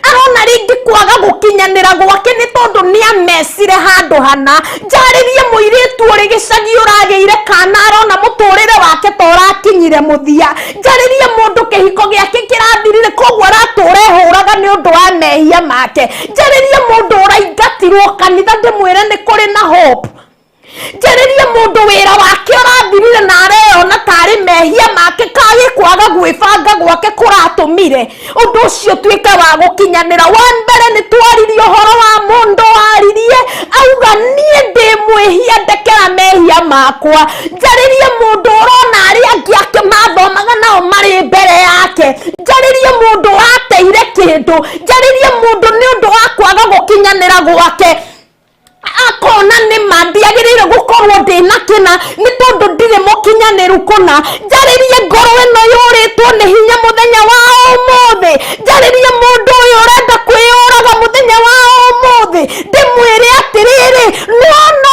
Arona rĩngĩ kwaga gũkinyanĩra gwake nĩ tondũ nĩ amecire handũ hana. Njarĩrie mũirĩtu ũrĩ gĩcagi ũragĩire kana arona mũtũrĩre wake ta ũrakinyire mũthia. Njarĩrie mũndũ kĩhiko gĩake kĩrathirire, koguo aratũra ehũraga nĩ ũndũ wa mehia make. Njarĩrie mũndũ ũraingatirwo kanitha ndĩmwĩre nĩ kũrĩ na hope. Njarĩrie mũndũ wĩra wake ũrathirire na areyona tarĩ mehia make kagĩ kwaga gwĩbanga gwake kũratũmire ũndũ ũcio ũtuĩke wa gũkinyanĩra. Wa mbere nĩ twaririe ũhoro wa mũndũ waririe auga niĩ ndĩ mwĩhia, ndekera mehia makwa. Njarĩrie mũndũ ũrona arĩa angĩ ake mathomaga nao marĩ mbere yake. Njarĩrie mũndũ wateire kĩndũ. Njarĩrie mũndũ nĩ ũndũ wa kwaga gũkinyanĩra gwake akona nĩ ma ndiagĩrĩire gũkorwo ndĩna kĩna nĩ tondũ ndirĩ mũkinyanĩru kũna. Njarĩrie ngoro ĩno yũrĩtwo nĩ hinya mũthenya wa ũmũthĩ. Njarĩrie mũndũ ũyũ ũrenda kwĩyũraga mũthenya wa ũmũthĩ, ndĩmwĩre atĩrĩrĩ, nĩwona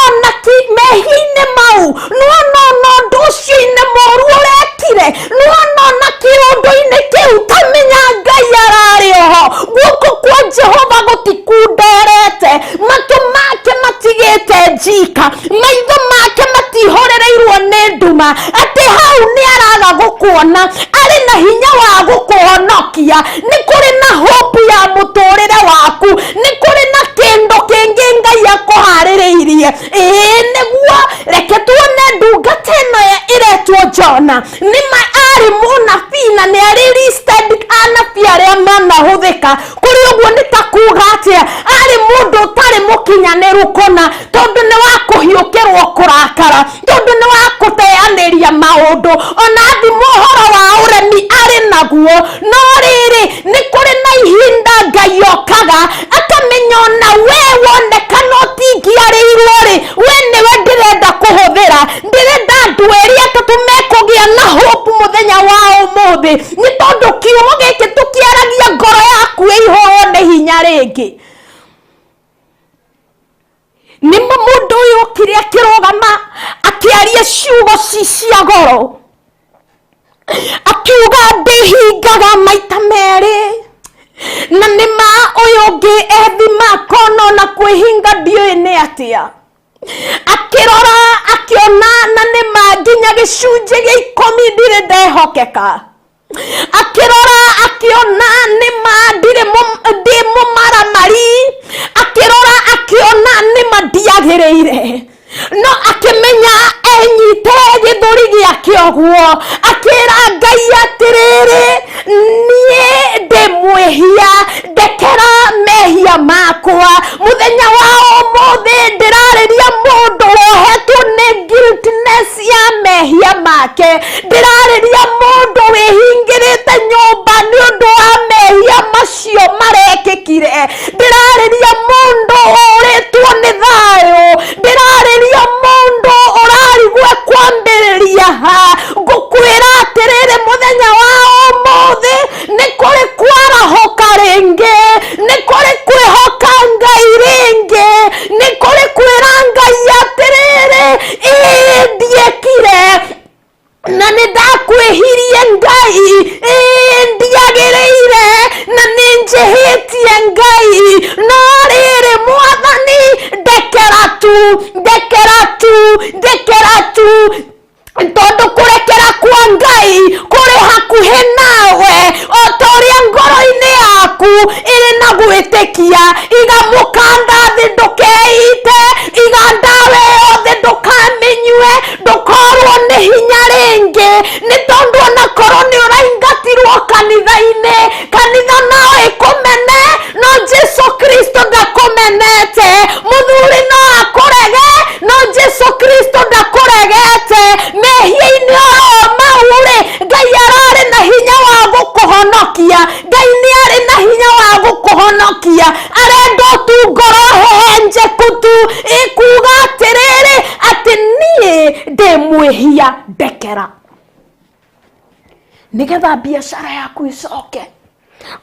mehia-inĩ mau, nĩwona ũndũ ũcio-inĩ mũru ũrekire, nĩwona kĩũndũ-inĩ kĩu, ta menya Ngai ararĩ oho. Guoko kwa Jehova gũtikunderete, matũ make Ndagũtigĩte njika, maitho make matihorereirwo nĩ nduma, atĩ hau nĩ araga gũkuona. Arĩ na hinya wa gũkũhonokia. Nĩ kũrĩ na hope ya mũtũrĩre waku, nĩ kũrĩ na kĩndũ kĩngĩ Ngai akũharĩrĩirie. Ĩĩ nĩguo, reke tuone ndungata ĩno ĩretwo Jona. Nĩma arĩ mũnabii na nĩ arĩ listed anabii arĩa manahũthĩka kũrĩ ũguo. Nĩ ta kuga atĩa? Arĩ mũndũ ũtarĩ mũkinyanĩru kũna, tondũ nĩ wa kũhiũkĩrwo kũrakara, tondũ nĩ wa kũteanĩria maũndũ, ona thimũ ũhoro wa ũremi arĩ naguo. No rĩrĩ, nĩ kũrĩ na ihinda Ngai okaga akamenya ona we wonekana ũtingĩarĩirwo rĩ, we nĩwe ndĩrenda kũhũthĩra. Ndĩrenda andũ erĩ atatũ mekũgĩa na hope mũthenya wa ũmũthĩ, nĩ tondũ kiugo gĩkĩ tũkĩaragia ngoro yaku ĩihũrwo nĩ hinya rĩngĩ. Nĩma mũndũ ũyũ okire akĩrũgama akĩaria ciugo ci cia goro, akiuga ndĩhingaga maita merĩ, na nĩma ũyũ ũngĩ ethima akona ona kwĩhinga ndiũĩ nĩ atĩa. Akĩrora akĩona na nĩma nginya gĩcunjĩ gĩa 10 ndirĩ ndehokeka. Akĩrora akĩona nĩma ndirĩ ndĩ mũmaramari. Akĩrora akĩona nĩma ndiagĩrĩire, no akĩmenya enyite gĩthũri gĩake ũguo, akĩra Ngai atĩrĩrĩ, niĩ ndĩ mwĩhia, ndekera mehia makwa. Mũthenya wa ũmũthĩ ndĩrarĩria mũndũ wohetwo nĩ guiltiness ya mehia make. Ndĩrarĩria mũndũ wĩhingĩrĩte nyũmba nĩ ũndũ wa mehia macio marekĩkire. Ndĩrarĩria mũndũ ũrĩtwo nĩ thayũ. Ndĩrarĩria mũndũ ũrarigwo kwambĩrĩria ha. Ngũkwĩra atĩrĩrĩ, mũthenya wa ũmũthĩ nĩ kũrĩ kwarahũka rĩngĩ, nĩ kũrĩ kwĩhoka Ngai rĩngĩ, nĩ kũrĩ kwĩra Ngai atĩrĩrĩ, ĩĩ ndiekire na nĩ ndakwĩhirie Ngai, ĩĩ ndiagĩrĩire na nĩ njĩhĩtie Ngai, no rĩrĩ Mwathani, ndekera tu, ndekera tu, ndekera tu, tondũ kũrekera kwa Ngai kũrĩ hakuhĩ nawe o ta ũrĩa ngoro-inĩ yaku ĩrĩ na gwĩtĩkia. Iga mũkanda thĩ, ndũkeite. Iga ndawa ĩyo thĩ, ndũkamĩnyue, ndũkorwo nĩ hinya rĩngĩ, nĩ tondũ onakorwo nĩ ũraingatirwo kanitha-inĩ, kanitha no ĩkũmene, no Jesu Kristo ndakũmenete. Mũthuri no akũrege, no Jesu Kristo ndakũregete. Mehia-inĩ oro mau rĩ, Ngai ararĩ na hinya wa gũkũhonokia. Ngai nĩ arĩ na hinya wa gũkũhonokia. Arenda o tu ngoro hehenjeku tu ĩkuga atĩrĩrĩ, atĩ niĩ ndĩ mwĩhia, ndekera, nĩgetha biacara yaku ĩcoke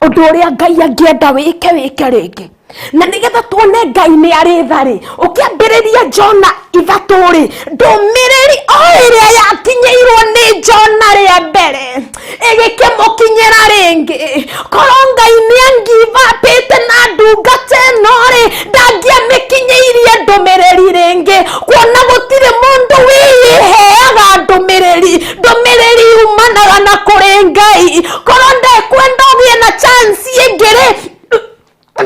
ũndũ ũrĩa Ngai angĩenda wĩke, wĩke rĩngĩ. Na nĩgetha tuone Ngai nĩ arĩ tha rĩ, ũkĩambĩrĩria Jona 3 rĩ, ndũmĩrĩri o ĩrĩa yakinyĩirwo nĩ Jona rĩa mbere ĩgĩkĩmũkinyĩra rĩngĩ. Korwo Ngai nĩ angivapĩte na ndungata ĩno rĩ, ndangĩamĩkinyĩirie ndũmĩrĩri rĩngĩ, kuona gũtirĩ mũndũ wĩyĩheaga ndũmĩrĩri. Ndũmĩrĩri yumanaga na kũrĩ Ngai. Korwo ndekwenda ũgĩe na chance ĩngĩ rĩ,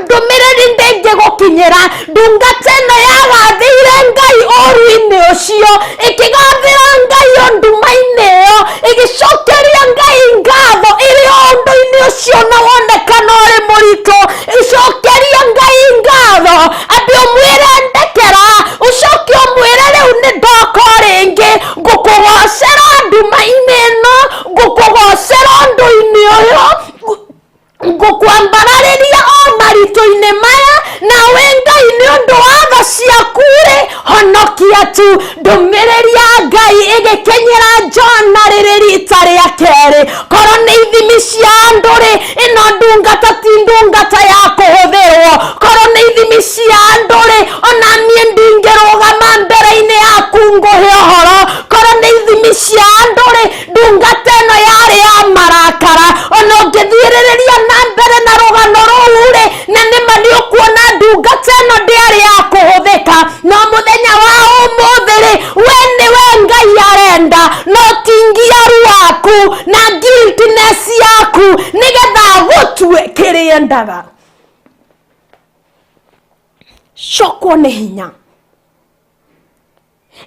ndũmĩrĩri ndĩngĩgũkinyĩra. Ndungata ĩno yagathĩire Ngai ũru-inĩ ũcio, ĩkĩgathĩra Ngai o nduma-inĩ ĩyo, ĩgĩcokeria Ngai ngatho ĩrĩ o ũndũ-inĩ ũcio na wonekana ũrĩ mũritũ. Ĩcokeria Ngai ngatho, ambe ũmwĩre ndekera, ũcoke ũmwĩre rĩu nĩ ndoka o rĩngĩ, ngũkũgocera nduma-inĩ ĩno, ngũkũgocera ũndũ-inĩ ũyũ, ngũkwambararĩria o maritũ-inĩ maya, nawe Ngai nĩ ũndũ wa tha ciaku rĩ, honokia tu. Ndũmĩrĩri ya Ngai ĩgĩkinyĩra Jona rĩrĩ rita rĩa kerĩ. Korwo nĩ ithimi cia andũ rĩ, ĩno ndungata ti ndungata ya kũhũthĩrwo. Korwo nĩ ithimi cia andũ rĩ, ona niĩ ndingĩrũgama mbere-inĩ yaku ngũhe ũhoro. Korwo nĩ ithimi cia andũ rĩ, ndungata ĩno yarĩ ya marakara. Ona ũngĩthiĩrĩrĩria na mbere na rũgano rũu rĩ, na nĩma nĩ ũkuona ndungata ĩno ndĩarĩ ya kũhũthĩka. No Ũrendaga. Cokwo nĩ hinya.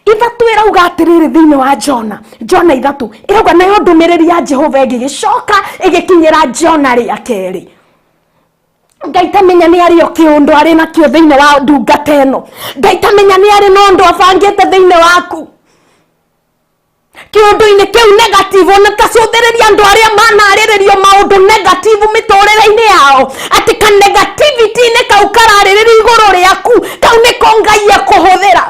3 ĩrauga atĩrĩrĩ thĩinĩ wa Jona, Jona 3 ĩrauga, nayo ndũmĩrĩri ya Jehova ĩgĩgĩcoka ĩgĩkinyĩra Jona rĩa kerĩ. Ngai tamenya nĩ arĩ o kĩũndũ arĩ nakĩo thĩinĩ wa ndungata ĩno. Ngai tamenya nĩ arĩ na ũndũ abangĩte thĩinĩ waku. Kĩũndũ-inĩ kĩu negative, ona tacũthĩrĩria andũ arĩa manarĩrĩrio maũndũ negative mĩtũrĩre-inĩ yao, atĩ ka negativity-inĩ kau kararĩrĩrio igũrũ rĩaku, kau nĩko Ngai ekũhũthĩra.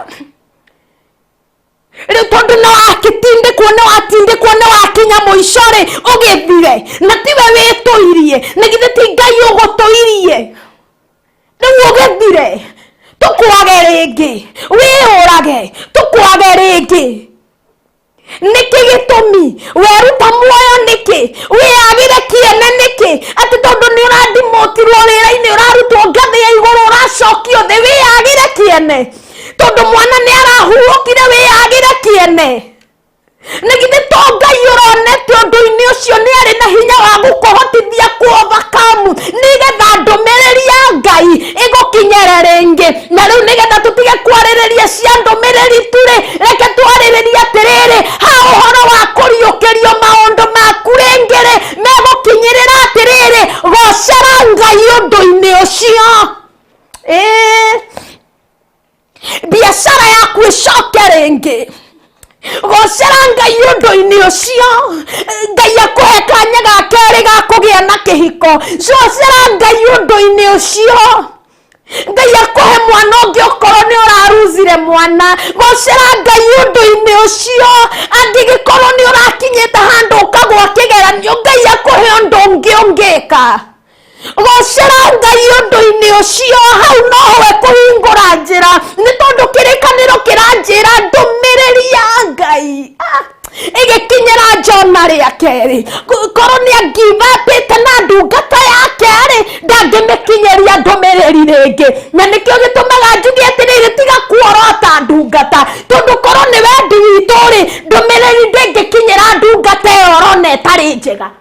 Rĩu tondũ nĩ wakĩtindĩkwo, nĩ watindĩkwo, nĩ wakinya mũico rĩ, ũgĩthire, na tiwe wĩtũirie, na githĩ ti Ngai ũgũtũirie? Rĩu ũgĩthire, tũkwage rĩngĩ, wĩyũrage, tũkwage rĩngĩ. Nĩkĩ gĩtũmi? Weruta muoyo nĩkĩ? Wĩyagĩre kĩene nĩkĩ? Atĩ tondũ nĩ ũrandimotirwo wĩra-inĩ, ũrarutwo ngathĩ ya igũrũ, ũracokio thĩ, wĩyagĩre kĩene. Tondũ mwana nĩ arahurũkire, wĩyagĩre kĩene. Na githĩ to Ngai ũronete ũndũ-inĩ ũcio nĩ arĩ na hinya wa gũkũhotithia kũ overcome, nĩgetha ndũmĩrĩri ya Ngai ĩgũkinyĩre rĩngĩ. Na rĩu nĩgetha tũtige kwarĩrĩria cia ndũmĩrĩri tu-rĩ, reke twarĩrĩrie atĩrĩrĩ, ha ũhoro wa kũriũkĩrio maũndũ maku rĩngĩ-rĩ, megũkinyĩrĩra atĩrĩrĩ, gocera Ngai ũndũ-inĩ ũcio. Ĩĩ, biacara yaku ĩcoke rĩngĩ, gocera Ngai ũndũ-inĩ ũcio. Ngai akũhe kanya ga kerĩ ga kũgĩa na kĩhiko, gocera Ngai ũndũ-inĩ ũcio. Ngai akũhe mwana ũngĩ okorwo nĩ ũraruzire mwana, gocera Ngai ũndũ-inĩ ũcio. Angĩgĩkorwo nĩ ũrakinyĩte handũ ũkagwa kĩgeranio, Ngai akũhe ũndũ ũngĩ ũngĩka. Gocera Ngai ũndũ-inĩ ũcio, hau noho ekũhingũra njĩra, nĩ tondũ kĩrĩkanĩro kĩranjĩra ndũmĩrĩri ya Ngai ĩgĩkinyĩra Jona rĩa kerĩ. Korwo nĩ angivapĩte na ndungata yake rĩ, ndangĩmĩkinyĩria ndũmĩrĩri rĩngĩ. Na nĩkĩo gĩtũmaga njuge atĩrĩrĩ, tiga kuorota ndungata, tondũ korwo nĩ wendi witũ rĩ, ndũmĩrĩri ndĩngĩkinyĩra ndungata ĩyo ũrona ĩtarĩ njega.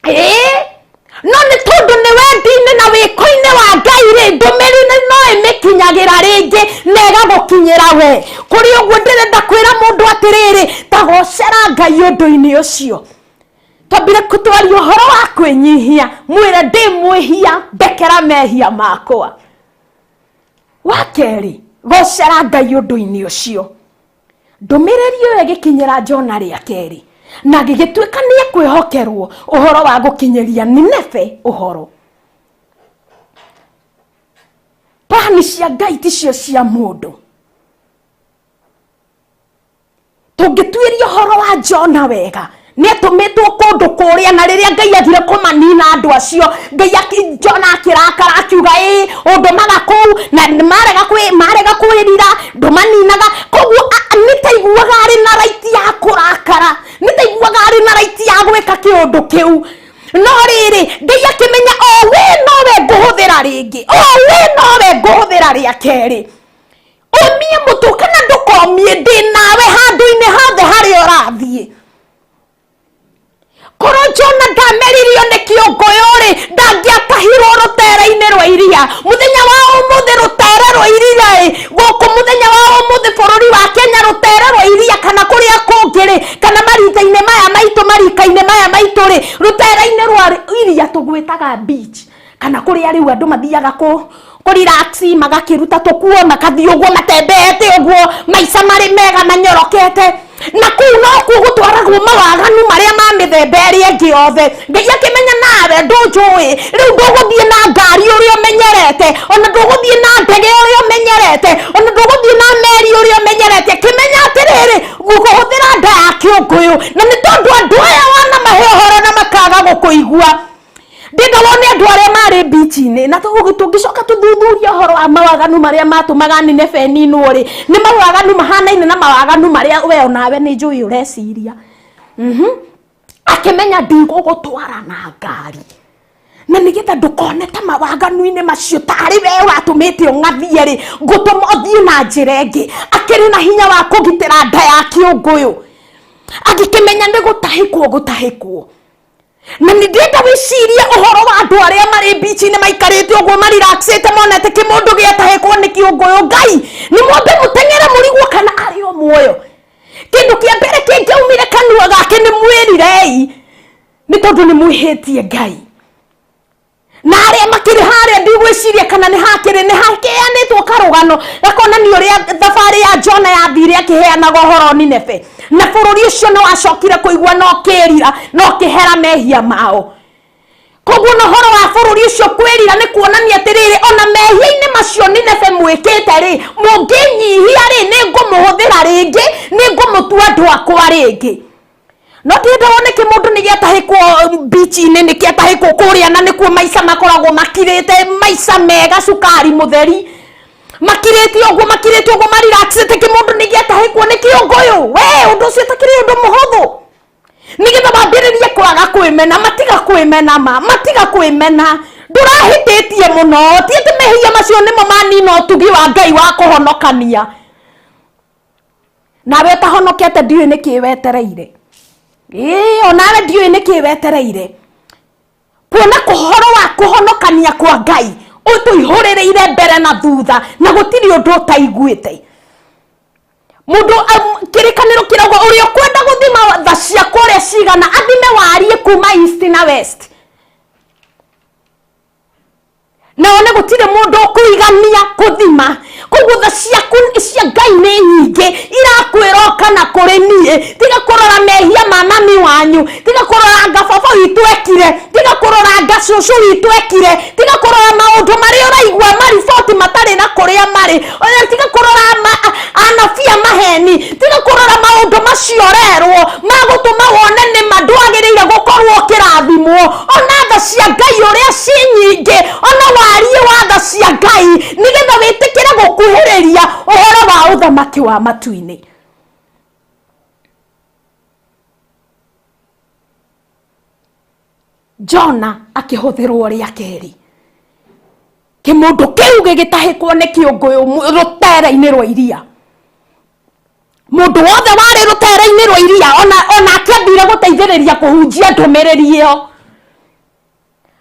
Ĩĩ, no nĩ tondũ nĩ wendi-inĩ na wĩko-inĩ wa Ngai rĩ, ndũmĩrĩri no ĩmĩkinyagĩra rĩngĩ na ĩgagũkinyĩra we. Kũrĩ ũguo ndĩrenda kwĩra mũndũ atĩrĩrĩ, ta gocera Ngai ũndũ-inĩ ũcio. Twambire twaria ũhoro wa kwĩnyihia, mwĩre ndĩ mwĩhia, ndekera mehia makwa. Wa kerĩ, gocera Ngai ũndũ-inĩ ũcio. Ndũmĩrĩri ĩyo ĩgĩkinyĩra Jona rĩa kerĩ, na gĩgĩtuĩka nĩ ekwĩhokerwo ũhoro wa gũkinyĩria Nineve ũhoro. Plani cia Ngai ticio cia mũndũ. Tũngĩtuĩria ũhoro wa Jona wega, nĩ atũmĩtwo kũndũ kũrĩa, na rĩrĩa Ngai athire kũmanina andũ acio, Ngai Jona akĩrakara akiuga, ĩĩ ũndũmaga kũu na marega kwĩrira ndũmaninaga. Koguo nĩ taiguaga arĩ na right ya kũrakara, nĩ taiguaga arĩ na right ya gwĩka kĩũndũ kĩu. No rĩrĩ, Ngai akĩmenya o we nowe ngũhũthĩra rĩngĩ, o we nowe ngũhũthĩra rĩa kerĩ. Ũmie mũtũ kana ndũkomie, ndĩ nawe handũ-inĩ hothe harĩa ũrathiĩ. Korwo Jona ndameririo nĩ kĩũngũyũ-rĩ, ndangĩatahirwo rũtere-inĩ rwa iria. Mũthenya wa ũmũthĩ rũtere rwa iria-ĩ, gũkũ mũthenya wa ũmũthĩ bũrũri wa Kenya rũtere rwa iria kana kũrĩa kũngĩ-rĩ, kana marika-inĩ maya maitũ, marika-inĩ maya maitũ-rĩ, rũtere-inĩ rwa iria tũgwĩtaga beach. Kana kũrĩa rĩu andũ mathiaga kũ relax, magakĩruta tũkuo, makathiĩ ũguo matembeete ũguo, maica marĩ mega manyorokete. Na kũu nokuo gũtwaragwo mawaganu marĩa ma mĩthemba ĩrĩa ĩngĩ yothe. Ngai akĩmenya nawe ndũnjũĩ, rĩu ndũgũthiĩ na ngari ũrĩa ũmenyerete, ona ndũgũthiĩ na ndege ũrĩa ũmenyerete, ona ndũgũthiĩ na meri ũrĩa ũmenyerete. Akĩmenya atĩrĩrĩ, ngũkũhũthĩra nda ya kĩũngũyũ, na nĩ tondũ andũ aya wanamahe ũhoro na makaga gũkũigua. Ndĩenda wone andũ arĩa marĩ beach-inĩ, na tũngĩcoka tũthuthurie ũhoro wa mawaganu marĩa matũmaga Nineve ĩninwo rĩ, nĩ mawaganu mahanaine na mawaganu marĩa we onawe nĩ njũĩ ũreciria. Akĩmenya ndigũgũtwara na ngari, na nĩgetha ndũkone ta mawaganu-inĩ macio tarĩ we watũmĩte ũng'athie rĩ, ngũtũma ũthiĩ na njĩra ĩngĩ. Akĩrĩ na hinya wa kũgitĩra nda ya kĩũngũyũ, agĩkĩmenya nĩ gũtahĩkwo gũtahĩkwo. Na nĩ ndĩrenda wĩcirie ũhoro wa andũ arĩa marĩ mbici-inĩ maikarĩte ũguo mariraxĩte, monete kĩmũndũ gĩatahĩkwo nĩ kĩũngũyũ. Ngai nĩ mwambe mũteng'ere mũrigwo kana arĩ o muoyo. Kĩndũ kĩa mbere kĩngĩaumire kanua gake nĩ mwĩrirei, nĩ tondũ nĩ mwĩhĩtie Ngai. Na arĩa makĩrĩ harĩa, ndigwĩciria kana nĩ hakĩrĩ nĩ hakĩheanĩtwo karũgano gakonania ũrĩa thabarĩ ya Jona yathire akĩheanaga ũhoro Nineve, na bũrũri ũcio nĩ wacokire kũigua na ũkĩrira na ũkĩhera mehia mao. Koguo na ũhoro wa bũrũri ũcio kwĩrira nĩ kuonania atĩrĩrĩ, ona mehia-inĩ macio Nineve mwĩkĩte rĩ, mũngĩnyihia rĩ, nĩ ngũmũhũthĩra rĩngĩ, nĩ ngũmũtua andũ akwa rĩngĩ. No ndĩrenda wone kĩmũndũ nĩ gĩatahĩkwo mbici-inĩ, nĩ kĩatahĩkwo kũrĩa, na nĩkuo maica makoragwo makirĩte, maica mega, cukari mũtheri, makirĩte ũguo, makirĩte ũguo, mariraxĩte. Kĩmũndũ nĩ gĩatahĩkwo nĩ kĩũngũyũ. We ũndũ ũcio ũtakĩrĩ ũndũ mũhũthũ, nĩgetha wambĩrĩrie kwaga kwĩmena. Matiga kwĩmena, ma matiga kwĩmena, ndũrahĩtĩtie mũno. Ti atĩ mehia macio nĩmo manina ũtugi wa Ngai wa kũhonokania. Nawe ũtahonokete, ndiũĩ nĩkĩ wetereire. Ĩĩ, onawe ndiũĩ nĩkĩ wetereire kuona kũhoro wa kũhonokania kwa Ngai ũtũihũrĩrĩire mbere na thutha, na gũtirĩ ũndũ ũtaiguĩte. Mũndũ kĩrĩkanĩro kĩrauga ũrĩa ũkwenda gũthima tha ciakwa ũrĩa cigana, athime wariĩ kuma east na west, na one gũtirĩ mũndũ ũkũigania kũthima. Koguo tha ciaku cia Ngai nĩ nyingĩ, irakwĩra ũka na kũrĩ niĩ. Tiga kũrora mehia ma mami wanyu, tiga kũrora anga baba witũ ekire, tiga kũrora anga cũcũ witũ ekire, tiga kũrora maũndũ marĩa ũraigua mariboti matarĩ na kũrĩa marĩ. Ona tiga kũrora anabii a maheni, tiga kũrora maũndũ macio ũrerwo magũtũma wone nĩma ndwagĩrĩire gũkorwo ũkĩrathimwo. Ona tha cia Ngai ũrĩa ci nyingĩ, ona wariĩ wa tha cia Ngai, nĩgetha wĩtĩkĩre gũkuhĩrĩria ũhoro wa ũthamaki wa matu-inĩ. Jona akĩhũthĩrwo rĩa kerĩ, kĩmũndũ kĩu gĩgĩtahĩkwo nĩ kĩũngũyũ rũtere-inĩ rwa iria. Mũndũ wothe warĩ rũtere-inĩ rwa iria onake athire gũteithĩrĩria kũhunjia ndũmĩrĩri ĩyo.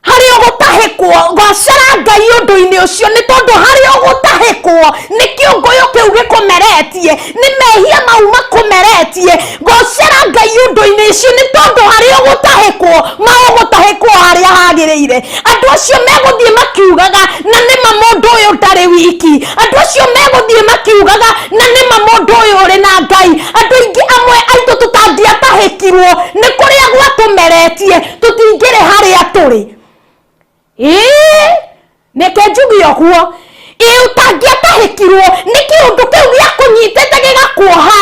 Harĩ ũgũtahĩkwo, gocera Ngai ũndũ-inĩ ũcio, nĩ tondũ harĩ ũgũtahĩkwo nĩ kĩũngũyũ kĩu gĩkũmeretie, nĩ mehia mau makũmeretie. Gocera Ngai ũndũ-inĩ ũcio, nĩ tondũ harĩ ũgũtahĩkwo, ma ũgũtahĩkwo harĩa hagĩrĩire. Andũ acio megũthiĩ makiugaga, na nĩma mũndũ ũyũ ndarĩ wiki. Andũ acio megũthiĩ makiugaga, na nĩma mũndũ ũyũ ũrĩ na Ngai. Andũ aingĩ amwe aitũ tũtangĩatahĩkirwo nĩ kũrĩa gwatũmeretie, tũtingĩrĩ harĩa tũrĩ. Ĩĩ, reke njuge ũguo. Ĩ ũtangĩatahĩkirwo nĩ kĩũndũ kĩu gĩakũnyitĩte gĩgakuoha,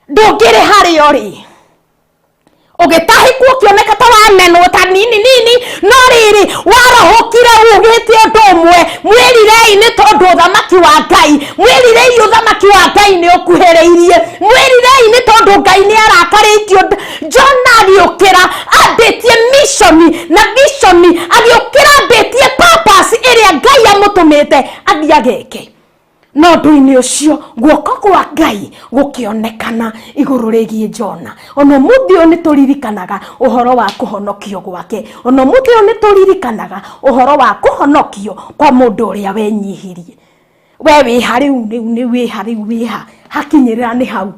ndũngĩrĩ harĩa ũrĩ. Ũgĩtahĩkwo ũkĩoneka ta wamenwo ta nini nini, no rĩrĩ warahũkire ugĩte ũndũ ũmwe: mwĩrirei, nĩ tondũ ũthamaki wa Ngai, mwĩrirei, ũthamaki wa Ngai nĩ ũkuhĩrĩirie, mwĩrirei, nĩ tondũ Ngai nĩ arakarĩtio. Jona agĩũkĩra ambĩtie mission na vision, agĩũkĩra ambĩtie purpose ĩrĩa Ngai amũtũmĩte athiĩ ageke. No ũndũ-inĩ ũcio guoko kwa Ngai gũkĩonekana igũrũ rĩgiĩ Jona. Ona ũmũthĩ ũyũ nĩ tũririkanaga ũhoro wa kũhonokio gwake. Ona ũmũthĩ ũyũ nĩ tũririkanaga ũhoro wa kũhonokio kwa mũndũ ũrĩa wenyihirie. We wĩha rĩu? Rĩu nĩ wĩha? Rĩu wĩha hakinyĩrĩra nĩ hau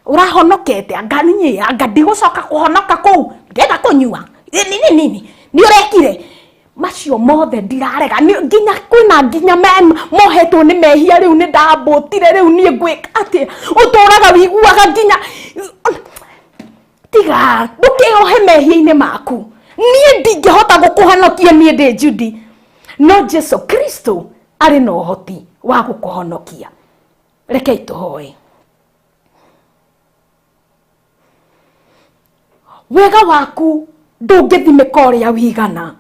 ũrahonokete? Anga niĩ, anga ndigũcoka kũhonoka kũu, ndĩrenda kũnyua nini nini. Nĩ ũrekire macio mothe, ndirarega. Nginya kwĩna nginya mohetwo nĩ mehia. Rĩu nĩ ndambũtire, rĩu niĩ ngwĩka atĩa? Ũtũraga wiguaga nginya tiga ndũkeohe mehia-inĩ maku. Niĩ ndingĩhota gũkũhonokia, niĩ ndĩ Judy, no Jesu Kristo arĩ na ũhoti wa gũkũhonokia. Rekei tũhoe. Wega waku ndũngĩthimĩka ũrĩa wigana.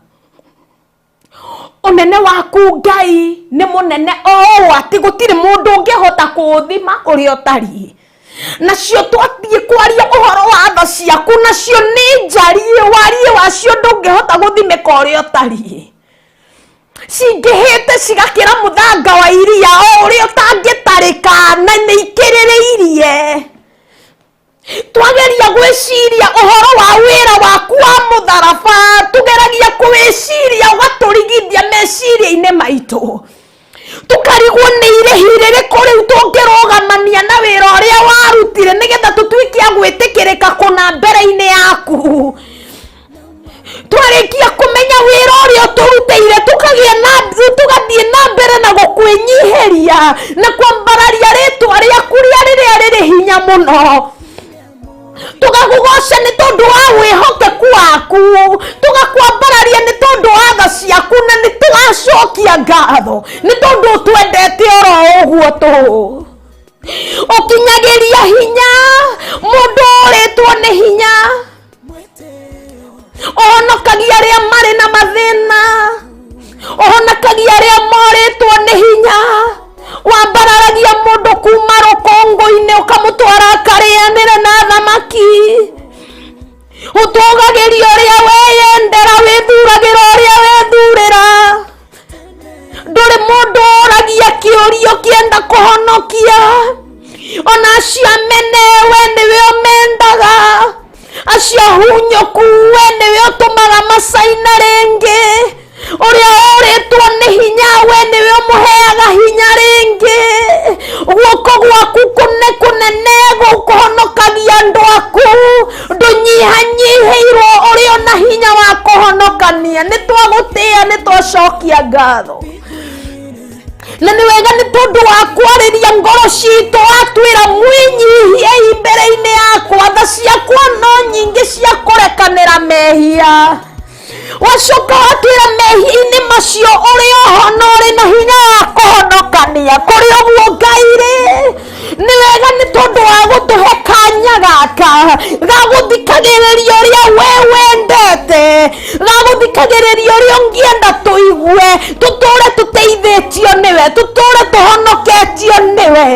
Ũnene waku Ngai nĩ mũnene o ũũ atĩ gũtirĩ mũndũ ũngĩhota kũũthima ũrĩa ũtariĩ. Nacio twathiĩ kwaria ũhoro wa tha ciaku, nacio nĩ njariĩ, wariĩ wacio ndũngĩhota gũthimĩka ũrĩa ũtariĩ. Cingĩhĩte cigakĩra mũthanga wa iria o ũrĩa ũtangĩtarĩka, na nĩ ikĩrĩrĩirie. Twageria gwĩciria ũhoro wa wĩra waku wa mũthemba. Tũgakwambararia rĩtwa rĩaku rĩa rĩrĩa rĩrĩ hinya mũno. Tũgakũgoca nĩ tondũ wa wĩhokeku waku, tũgakwambararia nĩ tondũ wa tha ciaku, na nĩ tũgacokia ngatho nĩ tondũ ũtwendete oro ũguo tũ. Ũkinyagĩria hinya mũndũ ũrĩtwo nĩ hinya, ũhonokagia arĩa marĩ na mathĩna, ũhonokagia arĩa morĩtwo nĩ hinya, wambararagia mũndũ kuma rũkũngũ-inĩ ũkamũtwara akarĩanĩre na thamaki, ũtũgagĩria ũrĩa weyendera, wĩthuragĩra ũrĩa wethurĩra. Ndũrĩ mũndũ ũragia kĩũria ũkĩenda kũhonokia, ona acio amene we nĩwe ũmendaga, acio ahunyũku we nĩwe ũtũmaga macaina rĩngĩ, ũrĩa ũrĩtwo nĩ hinya we nĩwe ũmũheaga hinya rĩngĩ. Guoko gwaku kũne kũnene gũkũhonokagia andũ aku, ndũnyihanyihĩirwo ũrĩ ona hinya wa kũhonokania. Nĩ twagũtĩĩa, nĩ twacokia ngatho, na nĩ wega nĩ tondũ wa kwarĩria ngoro citũ. Watwĩra mwĩnyihiei mbere-inĩ yakwa, tha ciakwa no nyingĩ cia kũrekanĩra mehia. Wacoka watwĩra mehia-inĩ macio ũrĩ oho na ũrĩ na hinya wa kũhonokania. Kũrĩ ũguo Ngai rĩ, nĩ wega nĩ tondũ wa gũtũhe kanya gaka ga gũthikagĩrĩria ũrĩa we wendete, ga gũthikagĩrĩria ũrĩa ũngĩenda tũigue, tũtũre tũteithĩtio nĩwe, tũtũre tũhonoketio nĩwe.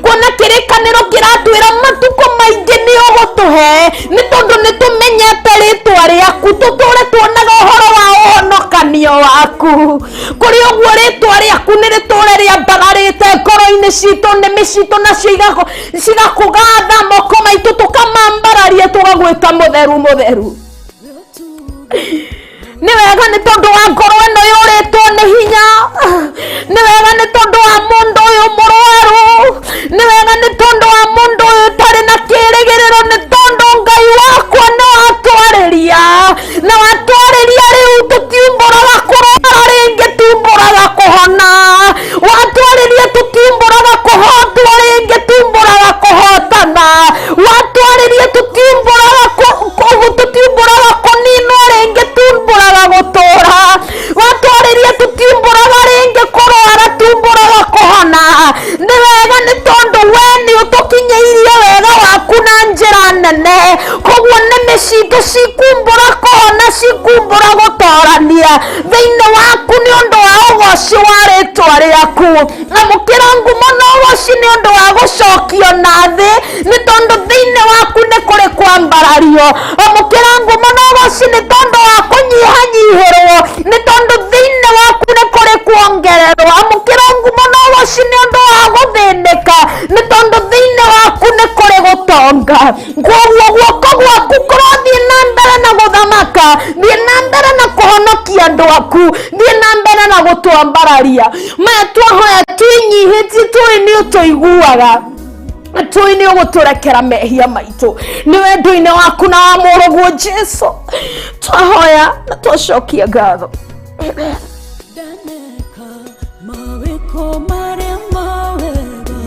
Kuona kĩrĩkanĩro kĩratwĩra matukũ maingĩ nĩ ũgũtũhe, nĩ tondũ nĩ tũmenyete rĩtwa rĩaku, tũtũre tuonaga ũhoro wa ũhonokanio waku. Kũrĩ ũguo rĩtwa rĩaku nĩ rĩtũre rĩambararĩte ngoro-inĩ citũ, nĩmĩ citũ nacio cigakũgatha, moko maitũ tũkamambararia, tũgagwĩta mũtheru mũtheru. Nĩ wega nĩ tondũ wa ngoro ĩno yũrĩtwo nĩ hinya, nĩ wega nĩ tondũ wa mũndũ ũyũ mũrwaru, nĩ wega nĩ tondũ wa mũndũ ũyũ ũtarĩ na kĩrĩgĩrĩro, nĩ tondũ Ngai wakwa nĩ watwarĩria na watwarĩria. Rĩu tũtiumbũraga kũrwara rĩngĩ, tumbũraga kũhona. Watwarĩria tũtiumbũraga kũhotwo rĩngĩ, tumbũraga kũhotana. Watwarĩria tũtiumbũraga kũninwo rĩngĩ, tumbũraga gũtũra. Watwarĩria tũtiumbũraga rĩngĩ kũrwara, tumbũraga kũhona. Nĩ wega nĩ tondũ we nĩ ũtũkinyĩirie wega waku na njĩra nene, koguo nĩmĩ citũ cikumbũra kũhona, cikumbũra gũtorania thĩinĩ waku nĩ ũndũ wa ũgoci wa rĩtwa rĩaku. Amũkĩra ngumo na ũgoci nĩ ũndũ wa gũcokio na thĩ, nĩ tondũ thĩinĩ waku nĩ kũrĩ kwambarario. Amũkĩra ngumo na ũgoci nĩ tondũ wa kũnyihanyihĩrwo, nĩ tondũ thĩinĩ waku nĩ kũrĩ kuongererwo. Amũkĩra ngumo na ũgoci nĩ ũndũ wa gũthĩnĩka, nĩ tondũ thĩinĩ waku nĩ kũrĩ gũtonga. Koguo guoko gwaku kũrothiĩ na mbere na gũthamaka, thiĩ na mbere na kũhonokia andũ aku, thiĩ na mbere na gũtwambararia. Maya twahoya twĩnyihĩtie, tũĩ nĩ ũtũiguaga, tũĩ nĩ ũgũtũrekera mehia maitũ. Nĩ wendo-inĩ waku na wa mũrũguo Jesu twahoya na twacokia ngatho. Ndaneka mawĩko marĩa mawega,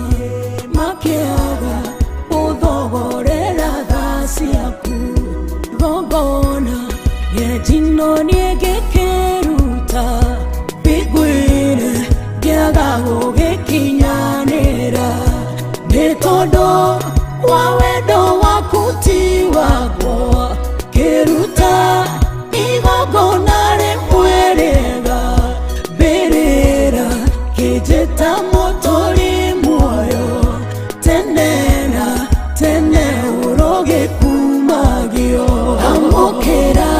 makĩaga gũthogorera tha ciaku. Igongona rĩa njino niĩ ngĩkĩruta, mbingu-inĩ ngĩaga gũgĩkinyanĩra, nĩ tondũ wa wendo waku ti wakwa, ngĩruta igongona rĩmwe rĩega, mbĩrĩra kĩnjĩta mũtũri muoyo, tene na tene ũrogĩkumagio. Amũkĩra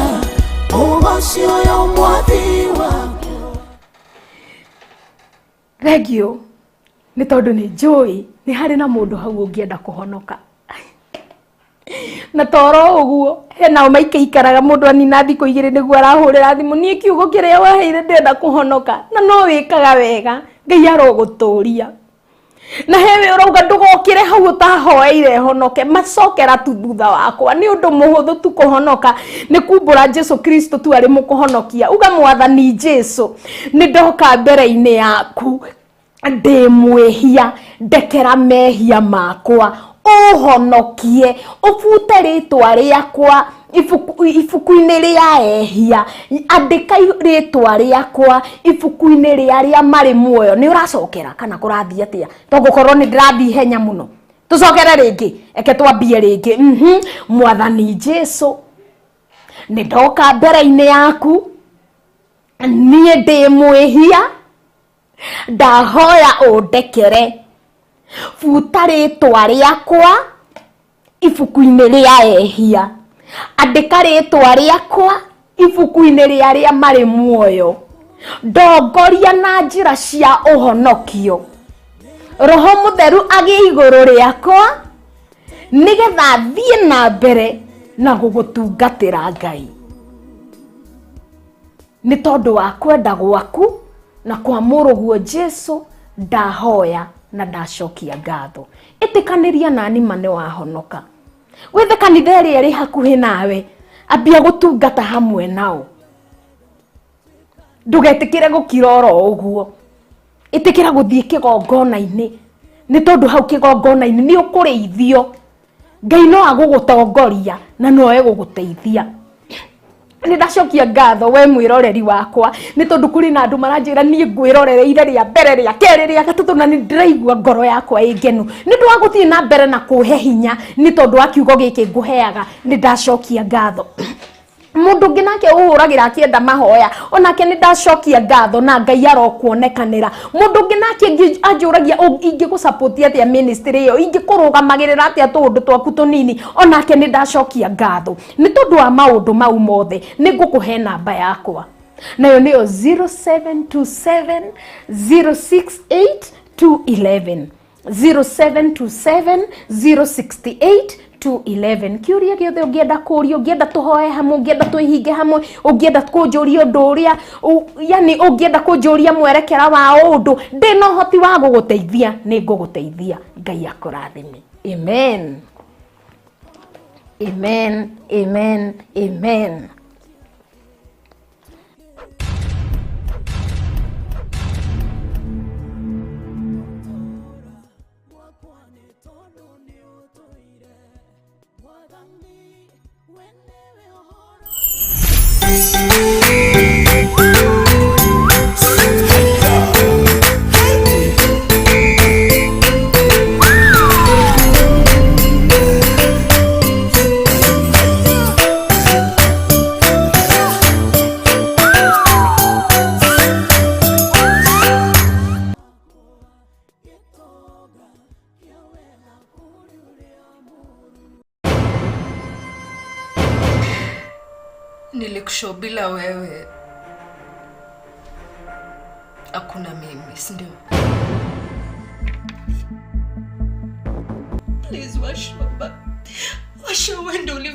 ũgoci ũyũ mwathi wakwa. Thank you nĩ tondũ nĩ njũĩ nĩ harĩ na mũndũ hau ũngĩenda kũhonoka, na toro ũguo henao maikaikaraga mũndũ anina thikũ 2 nĩguo arahũrĩra thimũ, niĩ kiugo kĩrĩa waheire ndĩrenda kũhonoka. Na no wĩkaga wega, Ngai arogũtũria. Na hewe ũrauga ndũgokĩre hau ũtahoeire honoke, macokera tu thutha wakwa. Nĩ ũndũ mũhũthũ tu kũhonoka, nĩ kumbũra Jesu Kristo tu arĩ mũkũhonokia. Uga, Mwathani Jesu, nĩ ndoka mbere-inĩ yaku. Ndĩ mwĩhia, ndekera mehia makwa, ũhonokie, ũbute rĩtwa rĩakwa ibuku-inĩ rĩa ehia, andĩka rĩtwa rĩakwa ibuku-inĩ rĩa arĩa marĩ muoyo. Nĩ ũracokera kana kũrathiĩ atĩa? Tongũkorwo nĩ ndĩrathiĩ ihenya mũno. Tũcokere rĩngĩ, eke twambie rĩngĩ. Mwathani Jesu, nĩ ndoka mbere-inĩ yaku, niĩ ndĩ mwĩhia, ndahoya ũndekere, buta rĩtwa rĩakwa ibuku-inĩ rĩa ehia, andĩka rĩtwa rĩakwa ibuku-inĩ rĩa arĩa marĩ muoyo, ndongoria na njĩra cia ũhonokio, Roho Mũtheru agĩe igũrũ rĩakwa nĩgetha thiĩ na mbere na gũgũtungatĩra Ngai, nĩ tondũ wa kwenda gwaku na kwa mũrũguo Jesu, ndahoya na ndacokia ngatho. Ĩtĩkanĩria nani ma nĩ wahonoka. Wethe kanitha ĩrĩa ĩrĩ hakuhĩ nawe, ambia gũtungata hamwe nao. Ndũgetĩkĩre gũkira oro ũguo, ĩtĩkĩra gũthiĩ kĩgongona-inĩ, nĩ tondũ hau kĩgongona-inĩ nĩ ũkũrĩithio. Ngai no agũgũtongoria na no egũgũteithia. Nĩ ndacokia ngatho we mwĩroreri wakwa, nĩ tondũ kũrĩ na andũ maranjĩra niĩ ngwĩrorereire rĩa mbere, rĩa kerĩ, rĩa gatatũ, na nĩ ndĩraigua ngoro yakwa ĩ ngenu nĩ ũndũ wa gũthiĩ na mbere na kũhe hinya nĩ tondũ wa kiugo gĩkĩ ngũheaga. Nĩ ndacokia ngatho. Mũndũ ũngĩ nake ũhũragĩra akĩenda mahoya, onake nĩ ndacokia ngatho na Ngai arokuonekanĩra. Mũndũ ũngĩ nake anjũragia ingĩgũsupport atĩa ministry ĩyo, ingĩkũrũgamagĩrĩra atĩa tũũndũ twaku tũnini, onake nĩ ndacokia ngatho. Nĩ tondũ wa maũndũ mau mothe, nĩ ngũkũhe namba yakwa, nayo nĩyo 0727 068 211, 0727 068 211. Kĩũria gĩothe ũngĩenda kũũria, ũngĩenda tũhoe hamwe, ũngĩenda twĩhinge hamwe, ũngĩenda kũnjũria ũndũ ũrĩa yani ũngĩenda kũnjũria mwerekera wa ũndũ, ndĩna ũhoti wa gũgũteithia, nĩ ngũgũteithia. Ngai akũrathime. Amen, amen, amen, amen. Nilikushow bila wewe hakuna mimi, si ndio? Please Wash, baba. Washa, wewe ndio.